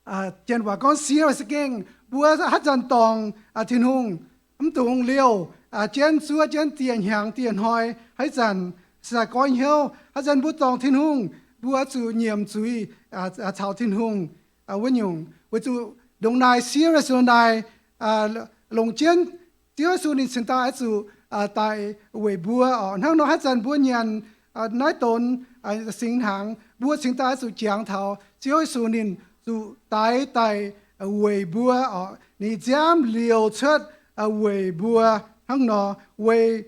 uh, janx waac gorngv siev za'gengh. Mbuo haaix zanc dorngc, uh, Tin-Hungh mv dungx liouh, uh, jienv zuov jienv dieh hnyangx dieh hnoi. Haaix zanc sai goiv hnyouv, haaix zanc mbuo dorngc Tin-Hungh, mbuo zuqc nyiemc zuiz, uh, uh, caux Tin-Hungh, uh, wuov nyungc. Weic zuqc ndongc naaic siev, weic zuqc naaic, uh, longc jienv Ziouv Yesu ninh cingx daaih oix zuqc, uh, daic weic mbuo orqc. Hnangv nor haaix zanc mbuo nyanc, uh, naaiv donx, uh, singx hnaangx, mbuo cingx daaih oix zuqc jangx taux Ziouv Yesu ninh zuqc daix daaih, uh, weic mbuo orqc. Ninh nziaamv liouc cuotv, uh, weic mbuo. Hnangv nor weic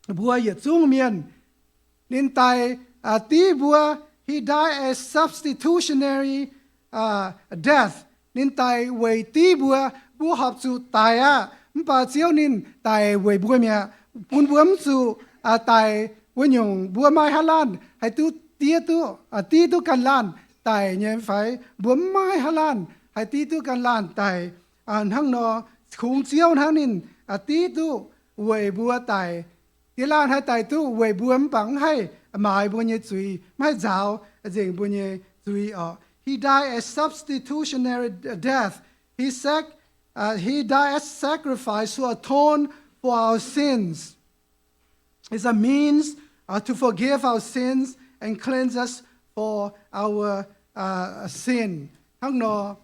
mbuo yietc zungv mienh. Ninh daic, uh, div mbuo. He died a substitutionary, uh, death. Ninh daic weic div mbuo. Mbuo horpc zuqc daic aqv, mv baac Ziouv ninh daic weic mbuo mi'aqv, bun mbuo mv zuqc, uh, daic wuov nyungc. Mbuo maaih haaix laanh haih duqv div duqv, uh, div duqv ganh laanh daic nyei fai? Mbuo mv maaih haaix laanh haih div duqv ganh laanh daic. Uh, hnangv nor, kungx Ziouv hnangv ninh, uh, div duqv weic mbuo daic. Diex laanh haih daic duqv weic mbuo mv baac mv haih maaiz mbuo nyei zuiz, mv haih nzaaux nzengc mbuo nyei zuiz orqc. He died a substitutionary death. He sac-, uh, he died as sacrifice to atone for our sins. It's a means, uh, to forgive our sins and cleanse us for our, uh, sin. Hnangv nor,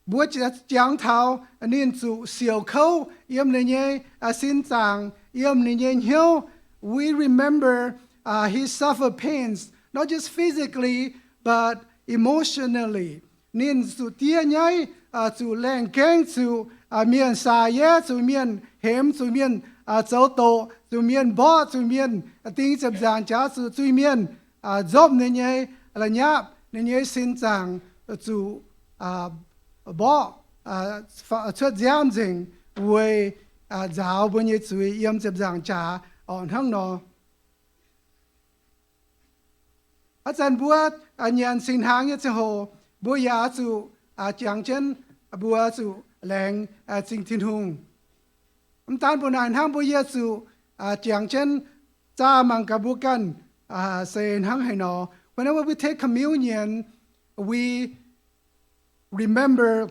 mbuo jangx taux ninh zuqc siouc kouv yiem ninh nyei, uh, sin zaangc, yiem ninh nyei hnyouv. We remember, uh, he suffered pains, not just physically, but emotionally. Ninh zuqc diev nyaiv, zuqc laengh gaengv, zuqc mienh saax-yaeqv, zuqc mienh hemx, zuqc mienh zoux doqc, zuqc mienh mborqv, zuqc mienh ding ziepc nzaangc jaax, zuqc zuiz-mienh nzopv ninh nyei la'nyapv, ninh nyei sin zaangc zuqc mborqv, cuotv nziaamv nzengc weic nzaaux mbuo nyei zuiz yiem ziepc nzaangc jaax orqc hnangv nor. Haaix zanc mbuo nyanc singx hnaangx nyei ziangh hoc, mbuo yaac zuqc jangx jienv mbuo zuqc laengz zingh Tin-Hungh. Mv daan mbuo naaic hnangv, mbuo yaac zuqc jangx jienv zaah mangc gaax mbuo ganh se hnangv haaix nor. Whenever we take communion, we remember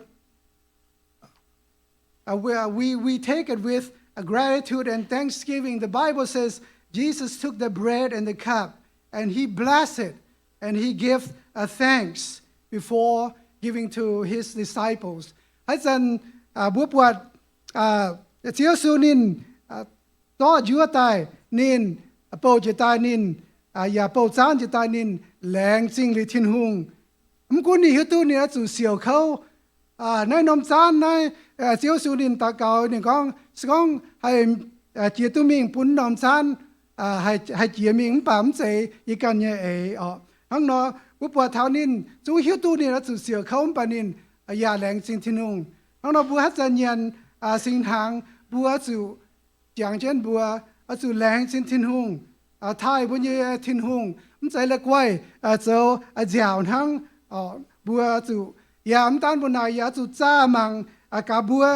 Uh, we, uh, we, we take it with a gratitude and thanksgiving. The Bible says Jesus took the bread and the cup, and he blessed it, and he gave a thanks before giving to his disciples. Haaix zanc mbuo buatc Ziouv Yesu ninh zorqv njuov daaih, ninh bouh jiex daaih, ninh yaac bouh zaanv jiex daaih, ninh laengz zingh liuz Tin-Hungh. Mv gunv ninh hiuv duqv ninh oix zuqc siouc kouv, naaiv norm zaanv naaiv, Ziouv Yesu ninh daux gaux, ninh gorngv, se gorngv haih jiex duqv mingh bun norm zaanv haih jiex mingh, mv baac mv zeiz yie ganh nyei eix orqc. Hnangv nor, mbuo buatc taux ninh zungv hiuv duqv ninh oix zuqc siouc kouv, mv baac ninh yaac laengz zingh Tin-Hungh. Hnangv nor, mbuo haaix zanc nyanc singx hnaangx, mbuo zuqc jangx jienv mbuo oix zuqc laengz zingh Tin-Hungh, taaih mbuo nyei Tin-Hungh, mv zeiz la'guaih zoux nziaauc hnangv. Mbuo zuqc, yaac mv daan mbuo naaic, yaac zuqc zaah mangc gaax mbuo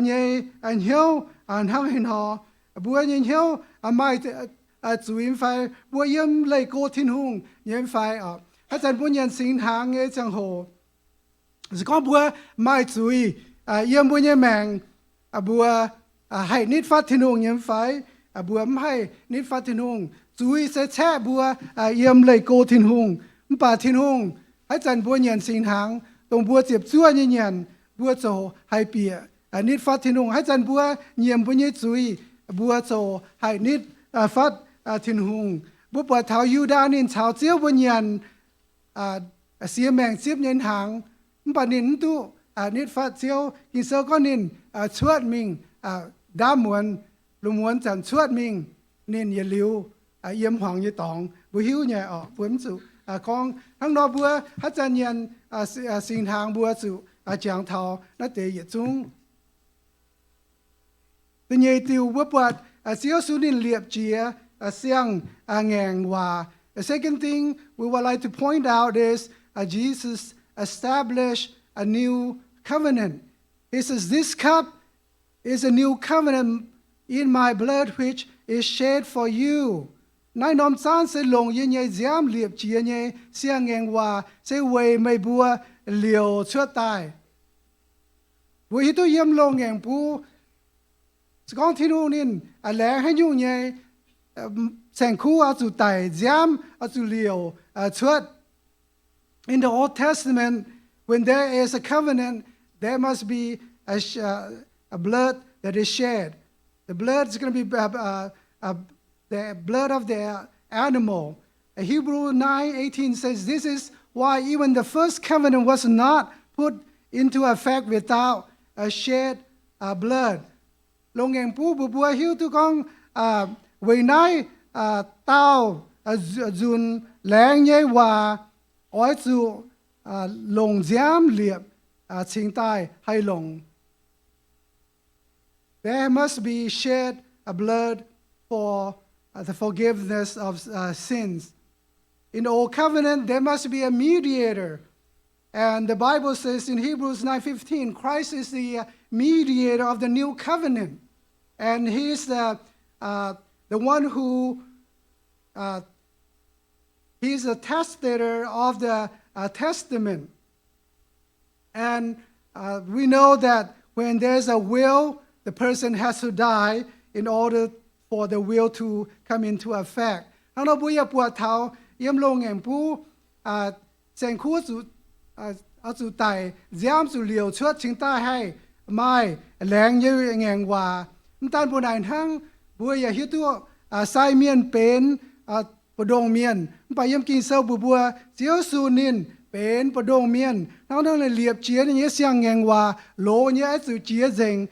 nyei hnyouv hnangv haaix nor. Mbuo nyei hnyouv maaih zuiz nyei fai? Mbuo yiem leih go Tin-Hungh nyei fai? Haaix zanc mbuo nyanc singx hnaangx nyei ziangh hoc, se gorngv mbuo maaih zuiz yiem mbuo nyei maengc, mbuo haih nitv fatv Tin-Hungh nyei fai? Mbuo mv haih nitv fatv Tin-Hungh. Zuiz se caeqv mbuo yiem leih go Tin-Hungh. Mv baac Tin-Hungh, haaix zanc mbuo nyanc singx hnaangx, dongh mbuo ziepc zuoqv nyei nyanc, mbuo ziouc haih bieqc nitv fatv Tin-Hungh. Haaix zanc mbuo nyiemc mbuo nyei zuiz, mbuo ziouc haih nitv fatv Tin-Hungh. Mbuo buatc taux Yu^ndaa ninh caux Ziouv mbuo nyanc siex maengc zipv nyei hnaangx, mv baac ninh mv duqv nitv fatv Ziouv. Ging-Sou gorngv ninh cuotv mingh, ndaamv muonz, lungh muonz zanc cuotv mingh, ninh yietc liuz yiem hmuangx nyei dorngx. Mbuo hiuv nyei orqc, mbuo mv zuqc gorngv hnangv nor. Mbuo haaix zanc nyanc singx hnaangx, mbuo zuqc jangx taux naaiv deix yietc zungv. Da'nyeic diuc mbuo buatc Ziouv Yesu ninh liepc jiex siang-ngaengc waac. The second thing we would like to point out is Jesus established a new covenant. He says, This cup is a new covenant in my blood, which is shed for you. Naaiv norm zaanv se longc yie nyei nziaamv liepc jiex nyei siang-ngaengc waac, se weic meih mbuo liouc cuotv daaih. Mbuo hiuv duqv yiem loz-ngaengc bun, se gorngv Tin-Hungh ninh laengz haaix nyungc nyei, saeng-kuv oix zuqc daic, nziaamv oix zuqc liouc cuotv. In the Old Testament, when there is a covenant, there must be a, sh- uh, a blood that is shed. The blood is going to be uh, uh, uh, the blood of the animal. Hebrew nine eighteen says, This is why even the first covenant was not put into effect without a shed uh, blood. Loz-ngaengc bun mbuo, mbuo hiuv duqv gorngv, weic naaiv, daauh nzunc laengz nyei waac oix zuqc longc nziaamv liepc cingx daaih haih longc. There must be shed a blood for the forgiveness of sins. In the old covenant, there must be a mediator. And the Bible says in Hebrews nine fifteen, Christ is the mediator of the new covenant. And he's the, uh, the one who, uh, he's the testator of the uh, testament. And uh, we know that when there's a will, the person has to die in order for the will to come into effect. Hnangv nor mbuo yaac buatc taux yiem loz-ngaengc bun, saeng-kuv zuqc, zuqc daic, nziaamv zuqc liouc cuotv cingx daaih haih maaih laengz nyei ngaengc waac. Mv daan mbuo naaic hnangv, mbuo yaac hiuv duqv sai mienh benx mbu'ndongx mienh. Mv baac yiem Ging-Sou mbuox mbuo, Ziouv Yesu ninh benx mbu'ndongx mienh. Hnangv naaiv ninh liepc jiez ninh nyei siang-ngaengc waac, loz nyei oix zuqc jiex nzengc,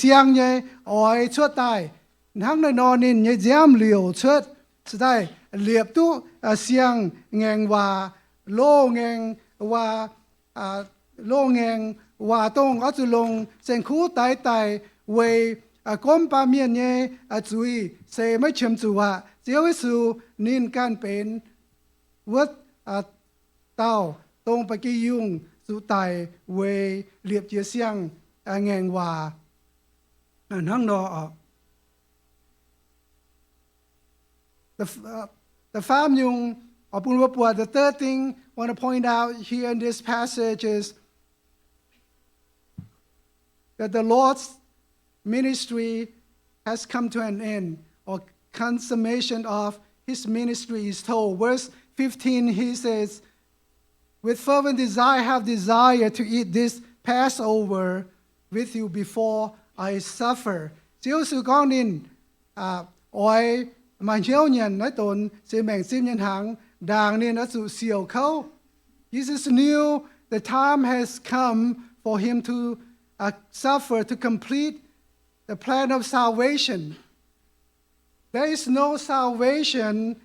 siang nyei oix cuotv daaih. Hnangv naaiv nor ninh nyei nziaamv liouc cuotv, cingx daaih liepc duqv siang-ngaengc waac, loz-ngaengc waac, loz-ngaengc waac dongh oix zuqc longc saeng-kuv daix daic weic gomv baamh mienh nyei zuiz se maiv qiemx zuqc aqv. Ziouv Yesu ninh ganh benx wuov dauh dongh ba'gi yungh zuqc daic weic liepc jiez siang-ngaengc waac hnangv nor. Da'faam nyungc, bun mbuo buatc, the third thing I want to point out here in this passage is that the Lord's ministry has come to an end, or consummation of his ministry is told. Verse fifteen, he says, With fervent desire, have desired to eat this Passover with you before I suffer. Ziouv Yesu gorngv ninh oix maaih hnyouv nyanc naaiv donx siex maengc zipv nyei hnaangx ndaangc ninh oix zuqc siouc kouv. Jesus knew the time has come for him to suffer to complete the plan of salvation. There is no salvation,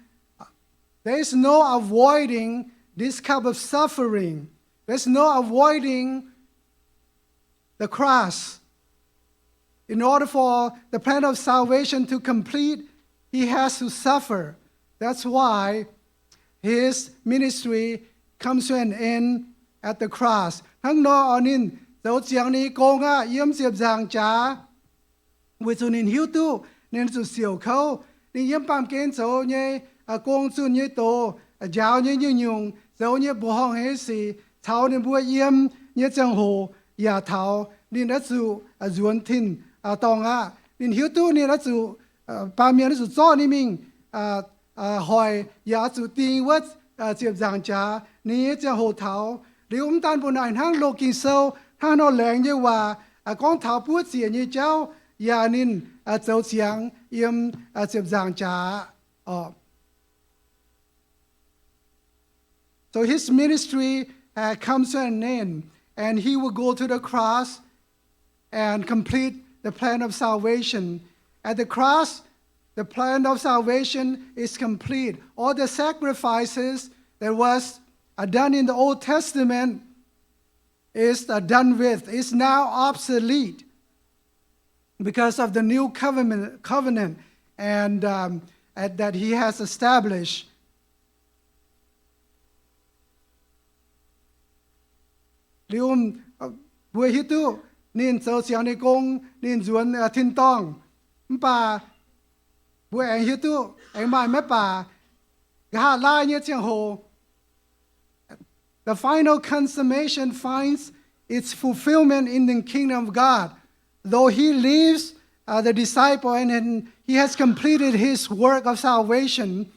there is no avoiding this cup of suffering. There's no avoiding the cross. In order for the plan of salvation to complete, he has to suffer. That's why his ministry comes to an end at the cross. Hnangv nor ninh zoux ziangx ninh nyei gong aqv yiem ziepc nzaangc jaax, weic zuqc ninh hiuv duqv ninh zuqc siouc kouv. Ninh yiem baamh gen zoux nyei gong, zunh nyei doz, njaaux nyei nyungc-nyungc, zoux nyei mbuoqc horngh nyei sic, caux ninh mbuo yiem nyei ziangh hoc yaac taux ninh oix zuqc nzuonx tin-dorngh aqv. Ninh hiuv duqv ninh oix zuqc, baamh mienh oix zuqc zorqv ninh mingh hoic, yaac oix zuqc ding wuov ziepc nzaangc jaax. Ninh nyei ziangh hoc taux liuz, mv daan mbuo naaic hnangv loz Ging-Sou hnangv nor laengz nyei waac gorngv taux buov ziec nyei jauv, yaac ninh zoux ziangx yiem ziepc nzaangc jaax aqv. So his ministry comes to an end, and he will go to the cross and complete the plan of salvation. At the cross, the plan of salvation is complete. All the sacrifices that was done in the Old Testament is done with, is now obsolete because of the new covenant, covenant and that he has established. Liuz mbuo hiuv duqv ninh zoux ziangx ninh gong, ninh nzuonx tin-dorngh. Mv baac mbuo aengx hiuv duqv aengx maaih maiv baac nqa'haav laai nyei ziangh hoc, the final consummation finds its fulfillment in the kingdom of God. Though he leaves the disciple and, and he has completed his work of salvation,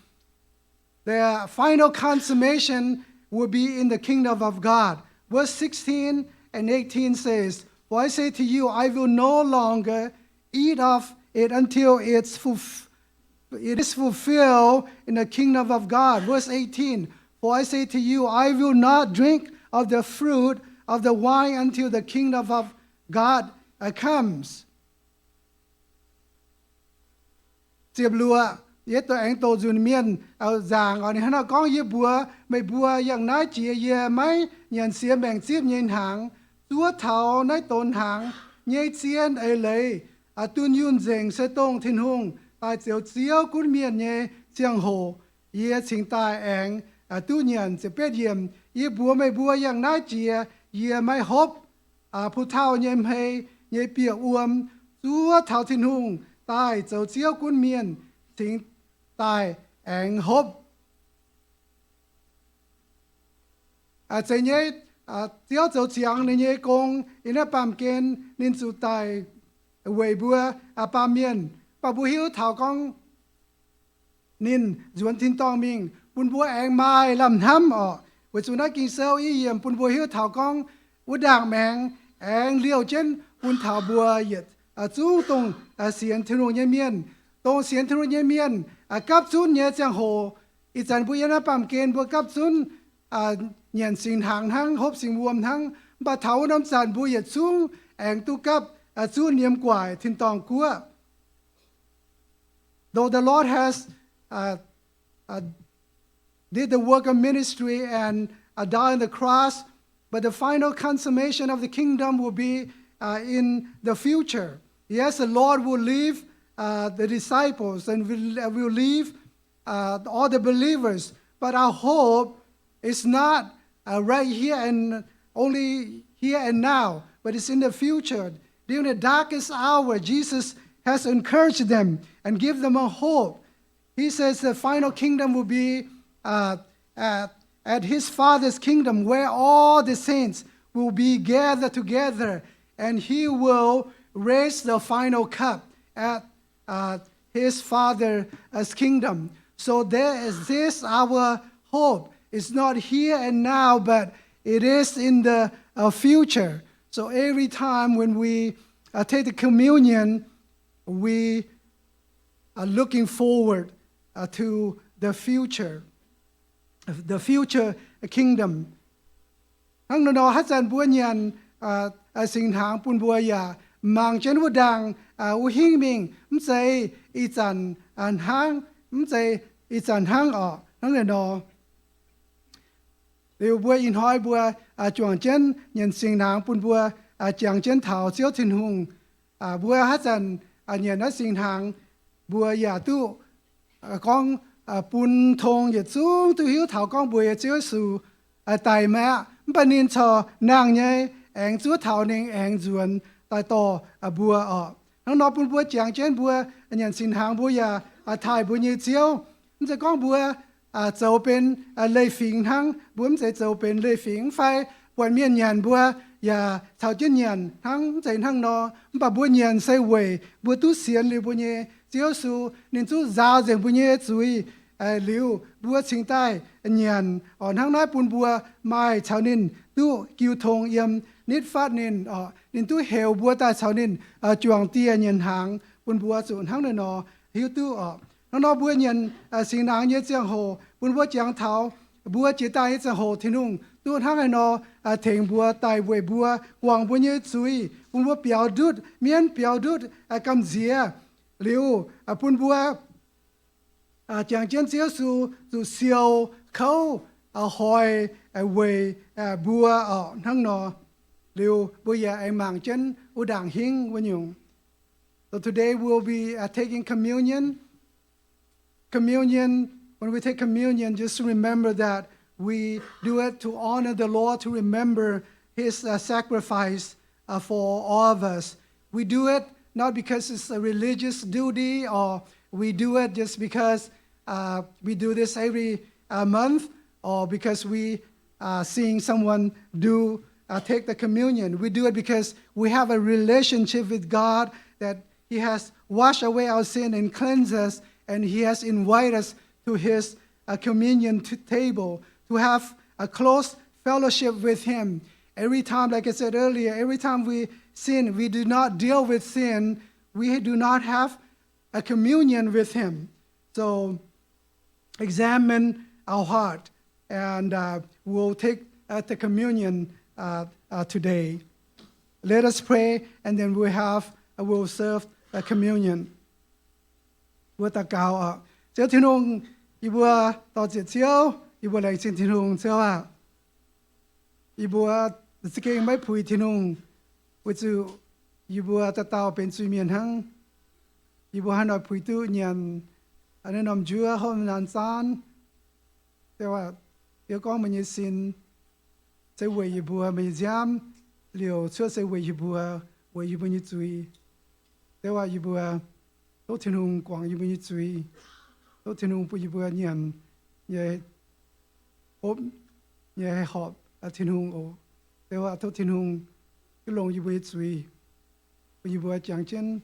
the final consummation will be in the kingdom of God. Verse sixteen and eighteen says, For I say to you, I will no longer eat of it until it's fulf- it is fulfilled in the kingdom of God. Verse eighteen, For I say to you, I will not drink of the fruit of the vine until the kingdom of God comes. Ziepc luoqc, yie aengx doqc nzunc mienh nzaangc oc. Ninh hnangv naaiv gorngv, Yie mbuox meih mbuo, yangh naaiv jiex yie maiv nyanc siex maengc zipv nyei hnaangx, zuov taux naaiv donx hnaangx nyei zien eix leiz dunh yunh nzengc se dongh Tin-Hungh daaih Ziouv Ziouv gunv mienh nyei ziangh hoc, yie cingx daaih aengx duqv nyanc. Ziepc betv yiemc, Yie mbuox meih mbuo, yangh naaiv jiex yie maiv hopv puv tauv nyei hmei nyei bieqc wuom, zuov taux Tin-Hungh daaih zoux Ziouv gunv mienh cingx daaih aengx hopv. Zeiz nyei, Ziouv zoux ziangx ninh nyei gong yiem naaiv baamh gen, ninh zuqc daic weic mbuo baamh mienh. Mv baac mbuo hiuv taux gorngv ninh nzuonx tin-dorngh mingh bun mbuo aengx maaih lamh hnamv oc. Weic zuqc naaiv Ging-Sou i yiemc bun mbuo hiuv taux gorngv wuov ndaangc maengx aengx liouh jienv bun taux mbuo yietc zungv dongh sienx Tin-Hungh nyei mienh. Dongh sienx Tin-Hungh nyei mienh gapv zunv nyei ziangh hoc, ih zanc mbuo yiem naaiv baamh gen mbuo gapv zunv nyanc singx hnaangx hnangv, hopv singx wuom hnangv. Mv baac taux wuov norm zanc mbuo yietc zungv aengx duqv gapv zunv yiem gu'nguaaic tin-dorngh guoqv. Though the Lord has did the work of ministry and died on the cross, but the final consummation of the kingdom will be in the future. Yes, the Lord will leave the disciples and will, will leave all the believers, but our hope is not right here and only here and now, but it's in the future. During the darkest hour, Jesus has encouraged them and give them a hope. He says the final kingdom will be at his Father's kingdom, where all the saints will be gathered together, and he will raise the final cup at his Father's kingdom. So there is this our hope. It's not here and now, but it is in the future. So every time when we take the communion, we are looking forward to the future, the future kingdom. Hnangv naaiv nor, haaix zanc mbuo nyanc singx hnaangx bun mbuo yaac mangc jienv wuov ndaangc wuov hingv mingh, mv zeiz ih zanc hnangv, mv zeiz ih zanc hnangv orqc. Hnangv naaiv nor, liuz mbuo ih hnoi mbuo juangc jienv nyanc singx hnaangx bun mbuo jangx jienv taux Ziouv Tin-Hungh. Mbuo haaix zanc nyanc naaiv singx hnaangx, mbuo yaac duqv gorngv bun tong yietc zungv duqv hiuv taux gorngv mbuox Ziouv Yesu daic mi'aqv, mv baac ninh corc nangh nyei, aengx zuov taux ninh aengx nzuonx daaih dorh mbuo orqc. Hnangv nor bun mbuo jangx jienv mbuo nyanc singx hnaangx mbuo yaac taaih mbuo nyei Ziouv. Mv zeiz gorngv mbuo zoux benx leiz-fingx hnangv, mbuo mv zeiz zoux benx leiz-fingx mv fai buatc mienh nyanc mbuo yaac caux jienv nyanc hnangv, mv zeiz hnangv nor. Mv baac mbuo nyanc se weic mbuo duqv sienx liuz mbuo nyei Ziouv Yesu, ninh zungv nzaaux nzengc mbuo nyei zuiz liuz mbuo cingx daaih nyanc orqc. Hnangv naaiv bun mbuo maaih caux ninh duqv jiu tong yiem nitv fatv ninh orqc. Ninh duqv heuc mbuo daaih caux ninh juangc dieh nyanc hnaangx, bun mbuo zuqc hnangv naaiv nor hiuv duqv orqc. Hnangv nor mbuo nyanc singx hnaangx nyei ziangh hoc bun mbuo jangx taux mbuo jiex daaih nyei ziangh hoc Tin-Hungh duqv hnangv haaix nor tengx mbuo daaih weic mbuo guangc mbuo nyei zuiz, bun mbuo biaux ndutv mienv biaux ndutv gamh nziex liuz bun mbuo jangx jienv Ziouv Yesu zuqc siou kouv hoic weic mbuo orqc. Hnangv nor liuz mbuo yaac aengx mangc jienv wuov ndaangc hingv wuov nyungc. So today we'll be taking communion. Communion, when we take communion, just remember that we do it to honor the Lord, to remember his sacrifice for all of us. We do it not because it's a religious duty, or we do it just because we do this every month, or because we seeing someone do take the communion. We do it because we have a relationship with God, that he has washed away our sin and cleansed us, and he has invited us to his communion table to have a close fellowship with him. Every time, like I said earlier, every time we sin, we do not deal with sin, we do not have a communion with him. So examine our heart, and we'll take the communion today. Let us pray, and then we'll have, we'll serve the communion. Mbuo daux gaux oc. Ziouv Tin-Hungh, yie mbuo dor-ziec Ziouv, yie mbuo laengz zingh Tin-Hungh Ziouv aah! Yie mbuo za'gengh maiv puix Tin-Hungh, weic zuqc yie mbuo dauh dauh benx zuiz-mienh hnangv. Yie mbuo haaix nor puix duqv nyanc naaiv norm njuov hopv naanc zaanv? Ziouv aah! Ziouv gorngv meih nyei sin se weic yie mbuo, meih nyei nziaamv liouc cuotv se weic yie mbuo, weic yie mbuo nyei zuiz. Ziouv aah! Yie mbuo tov Tin-Hungh guangc yie mbuo nyei zuiz. Tov Tin-Hungh bun yie mbuo nyanc nyei, hopv nyei horpc Tin-Hungh oc. Ziouv aah! Tov Tin-Hungh longc yie mbuo nyei zuiz, bun yie mbuo jangx jienv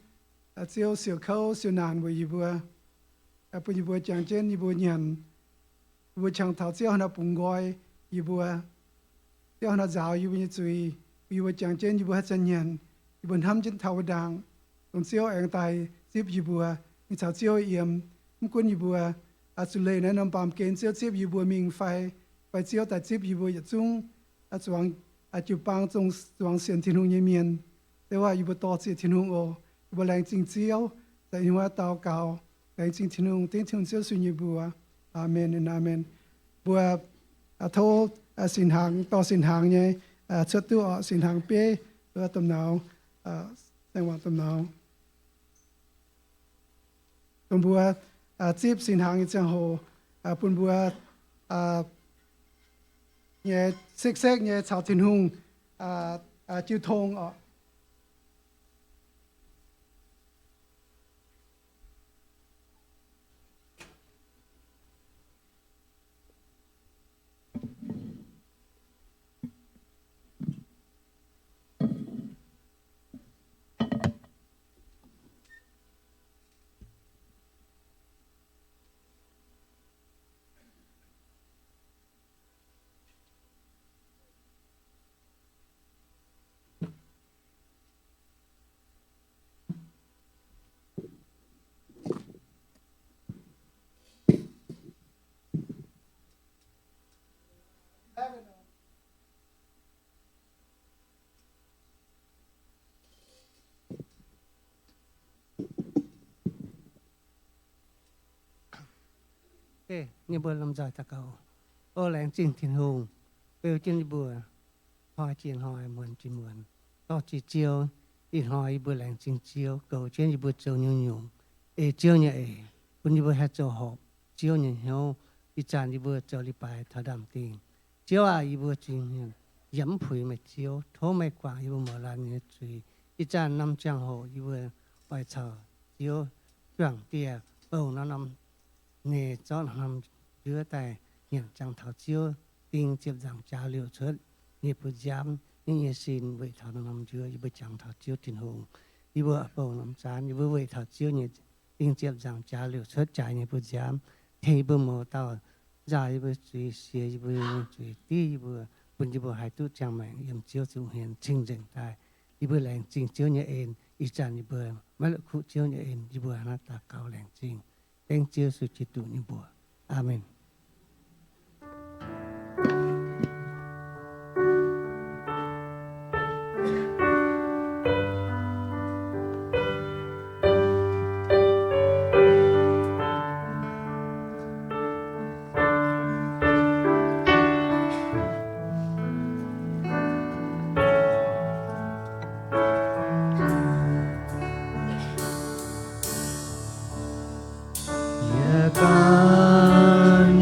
Ziouv siou kouv siou naanc weic yie mbuo, bun yie mbuo jangx jienv yie mbuo nyanc, yie mbuo qangx taux Ziouv haaix nor bungx nqoi yie mbuo, Ziouv haaix nor nzaaux yie mbuo nyei zuiz, bun yie mbuo jangx jienv yie mbuo haaix zanc nyanc, yie mbuo hnamv jienv taux wuov ndaangc, dongh Ziouv aengx daaih zipv yie mbuo. Mingh caux Ziouv yiem, mv gunv yie mbuo zuqc leih naaiv norm baamh gen Ziouv zipv yie mbuo mingh fai fai Ziouv daaih zipv yie mbuo yietc zungv zuangx, jiu-baang zuangx sienx Tin-Hungh nyei mienh. Deix waac yie mbuo dor-ziec Tin-Hungh oc. Yie mbuo laengz zingh Ziouv, daaih yie mbuo daux gaux, laengz zingh Tin-Hungh, dengv Tin-Hungh Ziouv sueih nyei mbuox. Aamen, aamen. Mbuo tov sin hnaangx, dorh sin hnaangx nyei, cuotv duqv orqc, sin hnaangx beiv, domh nauz, saeng-waangc domh nauz. Dongh mbuo zipv sin hnaangx nyei ziangh hoc, bun mbuo nyei sekv-sekv nyei caux Tin-Hungh jiu tong orqc. Nyei mbuo lomh nzoih daux gaux. O laengz zingh Tin-Hungh, beu jienv yie mbuo hnoi jiex hnoi, muonz jiex muonz, dorh jiex Ziouv. Ih hnoi yie mbuo laengz zingh Ziouv goux jienv yie mbuo zoux nyungc-nyungc, ei Ziouv nyei eix, bun yie mbuo haih zoux horpc Ziouv nyei hnyouv. Ih zanc yie mbuo zoux leiz-baaix taux ndaamv-dingh. Ziouv aac, yie mbuo zuiz-mienh yiem mv puix meih Ziouv. Tov meih guangc yie mbuo mouz laanh nyei zuiz. Ih zanc norm ziangh hoc yie mbuo oix caux Ziouv juangc dieh bouh norm-norm nyei zorqv norm-norm njuov daaih nyanc ziangx taux Ziouv ding ziepc nzaangc jaax liouc cuotv nyei buoz-nziaamv nyei, nyei sin weic taux norm-norm njuov yie mbuo jangx taux Ziouv Tin-Hungh. Yie mbuo bouh norm zaanv, yie mbuo weic taux Ziouv nyei ding ziepc nzaangc jaax liouc cuotv jaax nyei buoz-nziaamv, tengx yie mbuo mouz dauh nzauh yie mbuo zuiz, siex yie mbuo nyei zuiz, div yie mbuo, bun yie mbuo haih duqv ziangh maengc yiem Ziouv zuqc hienx cing-nzengc daaih. Yie mbuo laengz zingh Ziouv nyei en. Ih zanc yie mbuo maiv la'kuqv Ziouv nyei en, yie mbuo hnangv naaiv daux gaux laengz zingh, dengv Ziouv Yesu Giduc nyei mbuox. Aamen. Yie ganh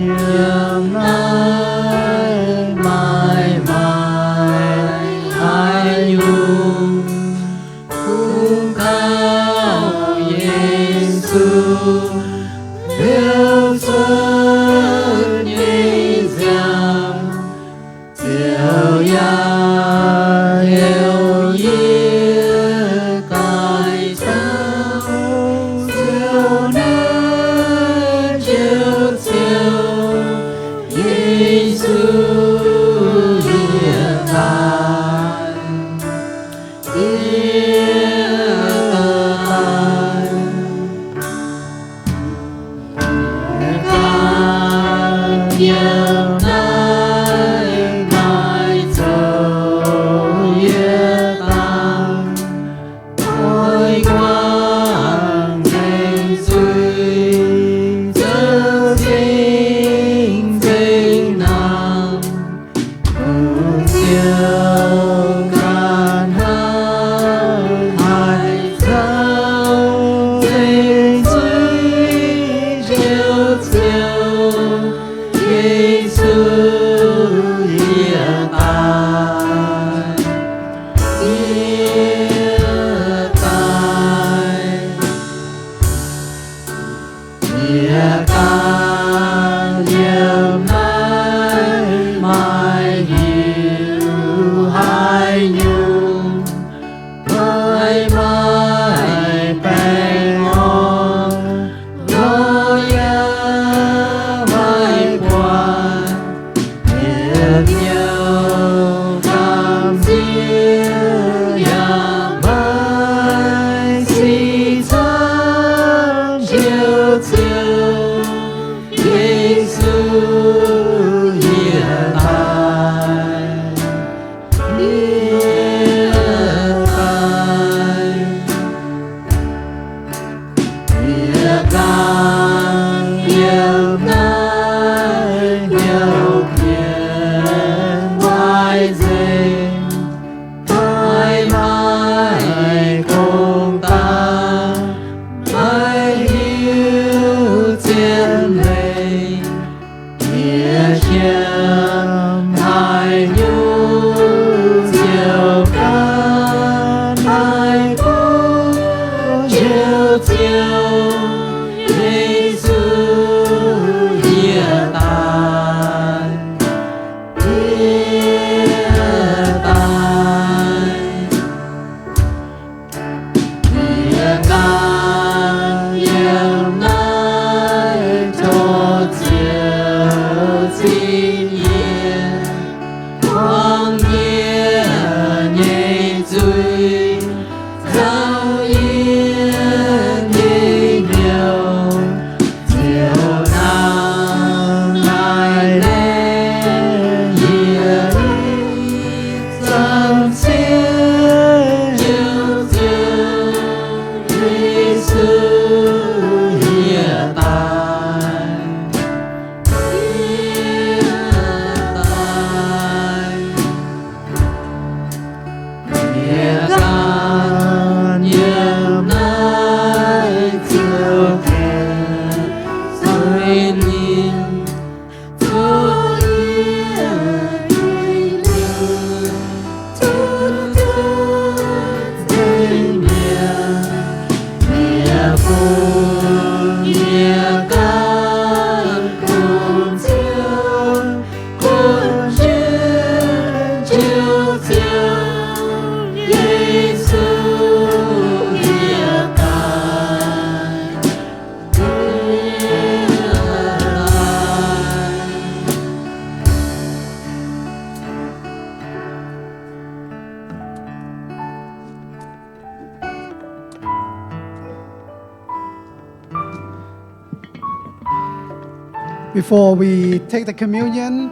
Before we take the communion,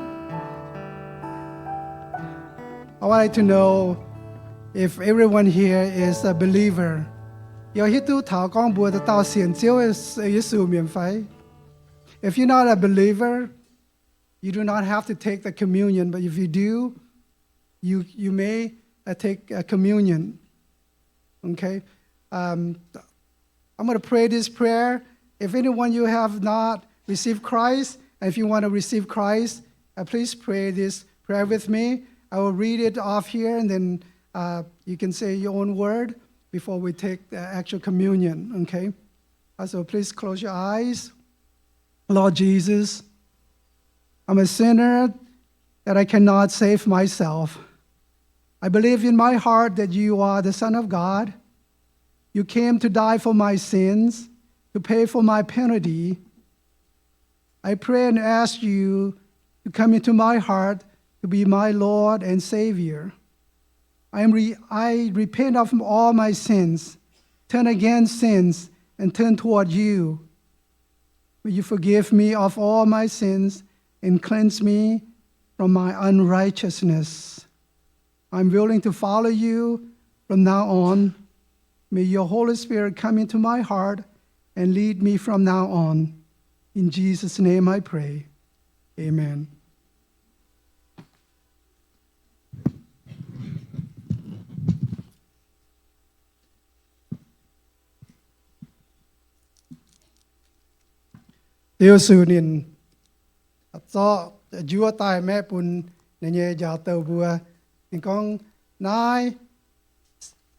I would like to know if everyone here is a believer. Yie hiuv duqv taux gorngv mbuo dauh dauh sienx Ziouv Yesu mienh fai? If you're not a believer, you do not have to take the communion, but if you do, you, you may, uh, take a communion. Okay? Um, I'm gonna pray this prayer. If anyone you have not received Christ, and if you wanna receive Christ, uh, please pray this prayer with me. I will read it off here, and then, uh, you can say your own word before we take the actual communion, okay? Uh, so please close your eyes. Lord Jesus, I'm a sinner that I cannot save myself. I believe in my heart that you are the Son of God. You came to die for my sins, to pay for my penalty. I pray and ask you to come into my heart to be my Lord and Savior. I am re-, I repent of all my sins, turn against sins, and turn toward you. Will you forgive me of all my sins and cleanse me from my unrighteousness? I'm willing to follow you from now on. May your Holy Spirit come into my heart and lead me from now on. In Jesus' name I pray. Amen. Ziouv Yesu ninh zorqv njuov daaih maeqv bun ninh nyei njaaux douh mbuo. Ninh gorngv, naaiv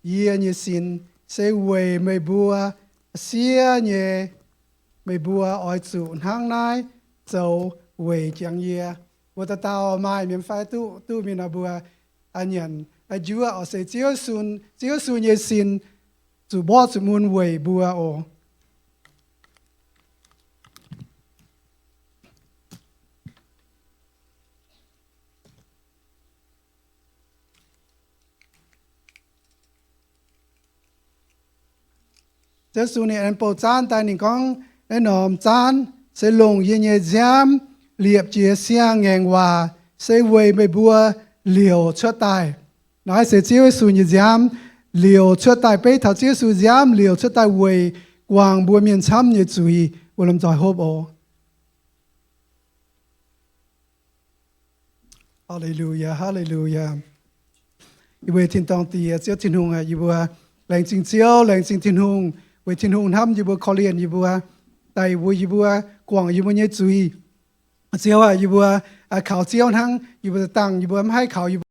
yie nyei sin se weic meih mbuo siev nyei. Meih mbuo oix zuqc hnangv naaiv zoux weic jangx yie. Mbuo dauh dauh maaih mienh fai duqv, duqv mingh nor mbuo nyanc njuov oc, se Ziouv Yesu, Ziouv Yesu nyei sin zuqc mborqv zuqc mun weic mbuo oc. Ziouv Yesu ninh aengx bouh zaanv daaih, ninh gorngv, naaiv norm zaanv se longc yie nyei nziaamv liepc jiex siang-ngaengc waac, se weic meih mbuo liouc cuotv daaih. Naaiv se Ziouv Yesu nyei nziaamv liouc cuotv daaih, beiv taux Ziouv Yesu nziaamv liouc cuotv daaih weic guangc mbuo mienh camv nyei zuiz. Mbuo lomh nzoih hopv oc. Haa^le^lu^yaa, haa^le^lu^yaa. Yie mbuo Tin-dorngh Diex, Ziouv Tin-Hungh aac, yie mbuo laengz zingh Ziouv, laengz zingh Tin-Hungh, weic Tin-Hungh hnamv yie mbuo, korv-lienh yie mbuo, daaih mbuox yie mbuo, guangc yie mbuo nyei zuiz. Ziouv aac, yie mbuo kaux Ziouv hnangv, yie mbuo dangh, yie mbuo maiv haih kaux yie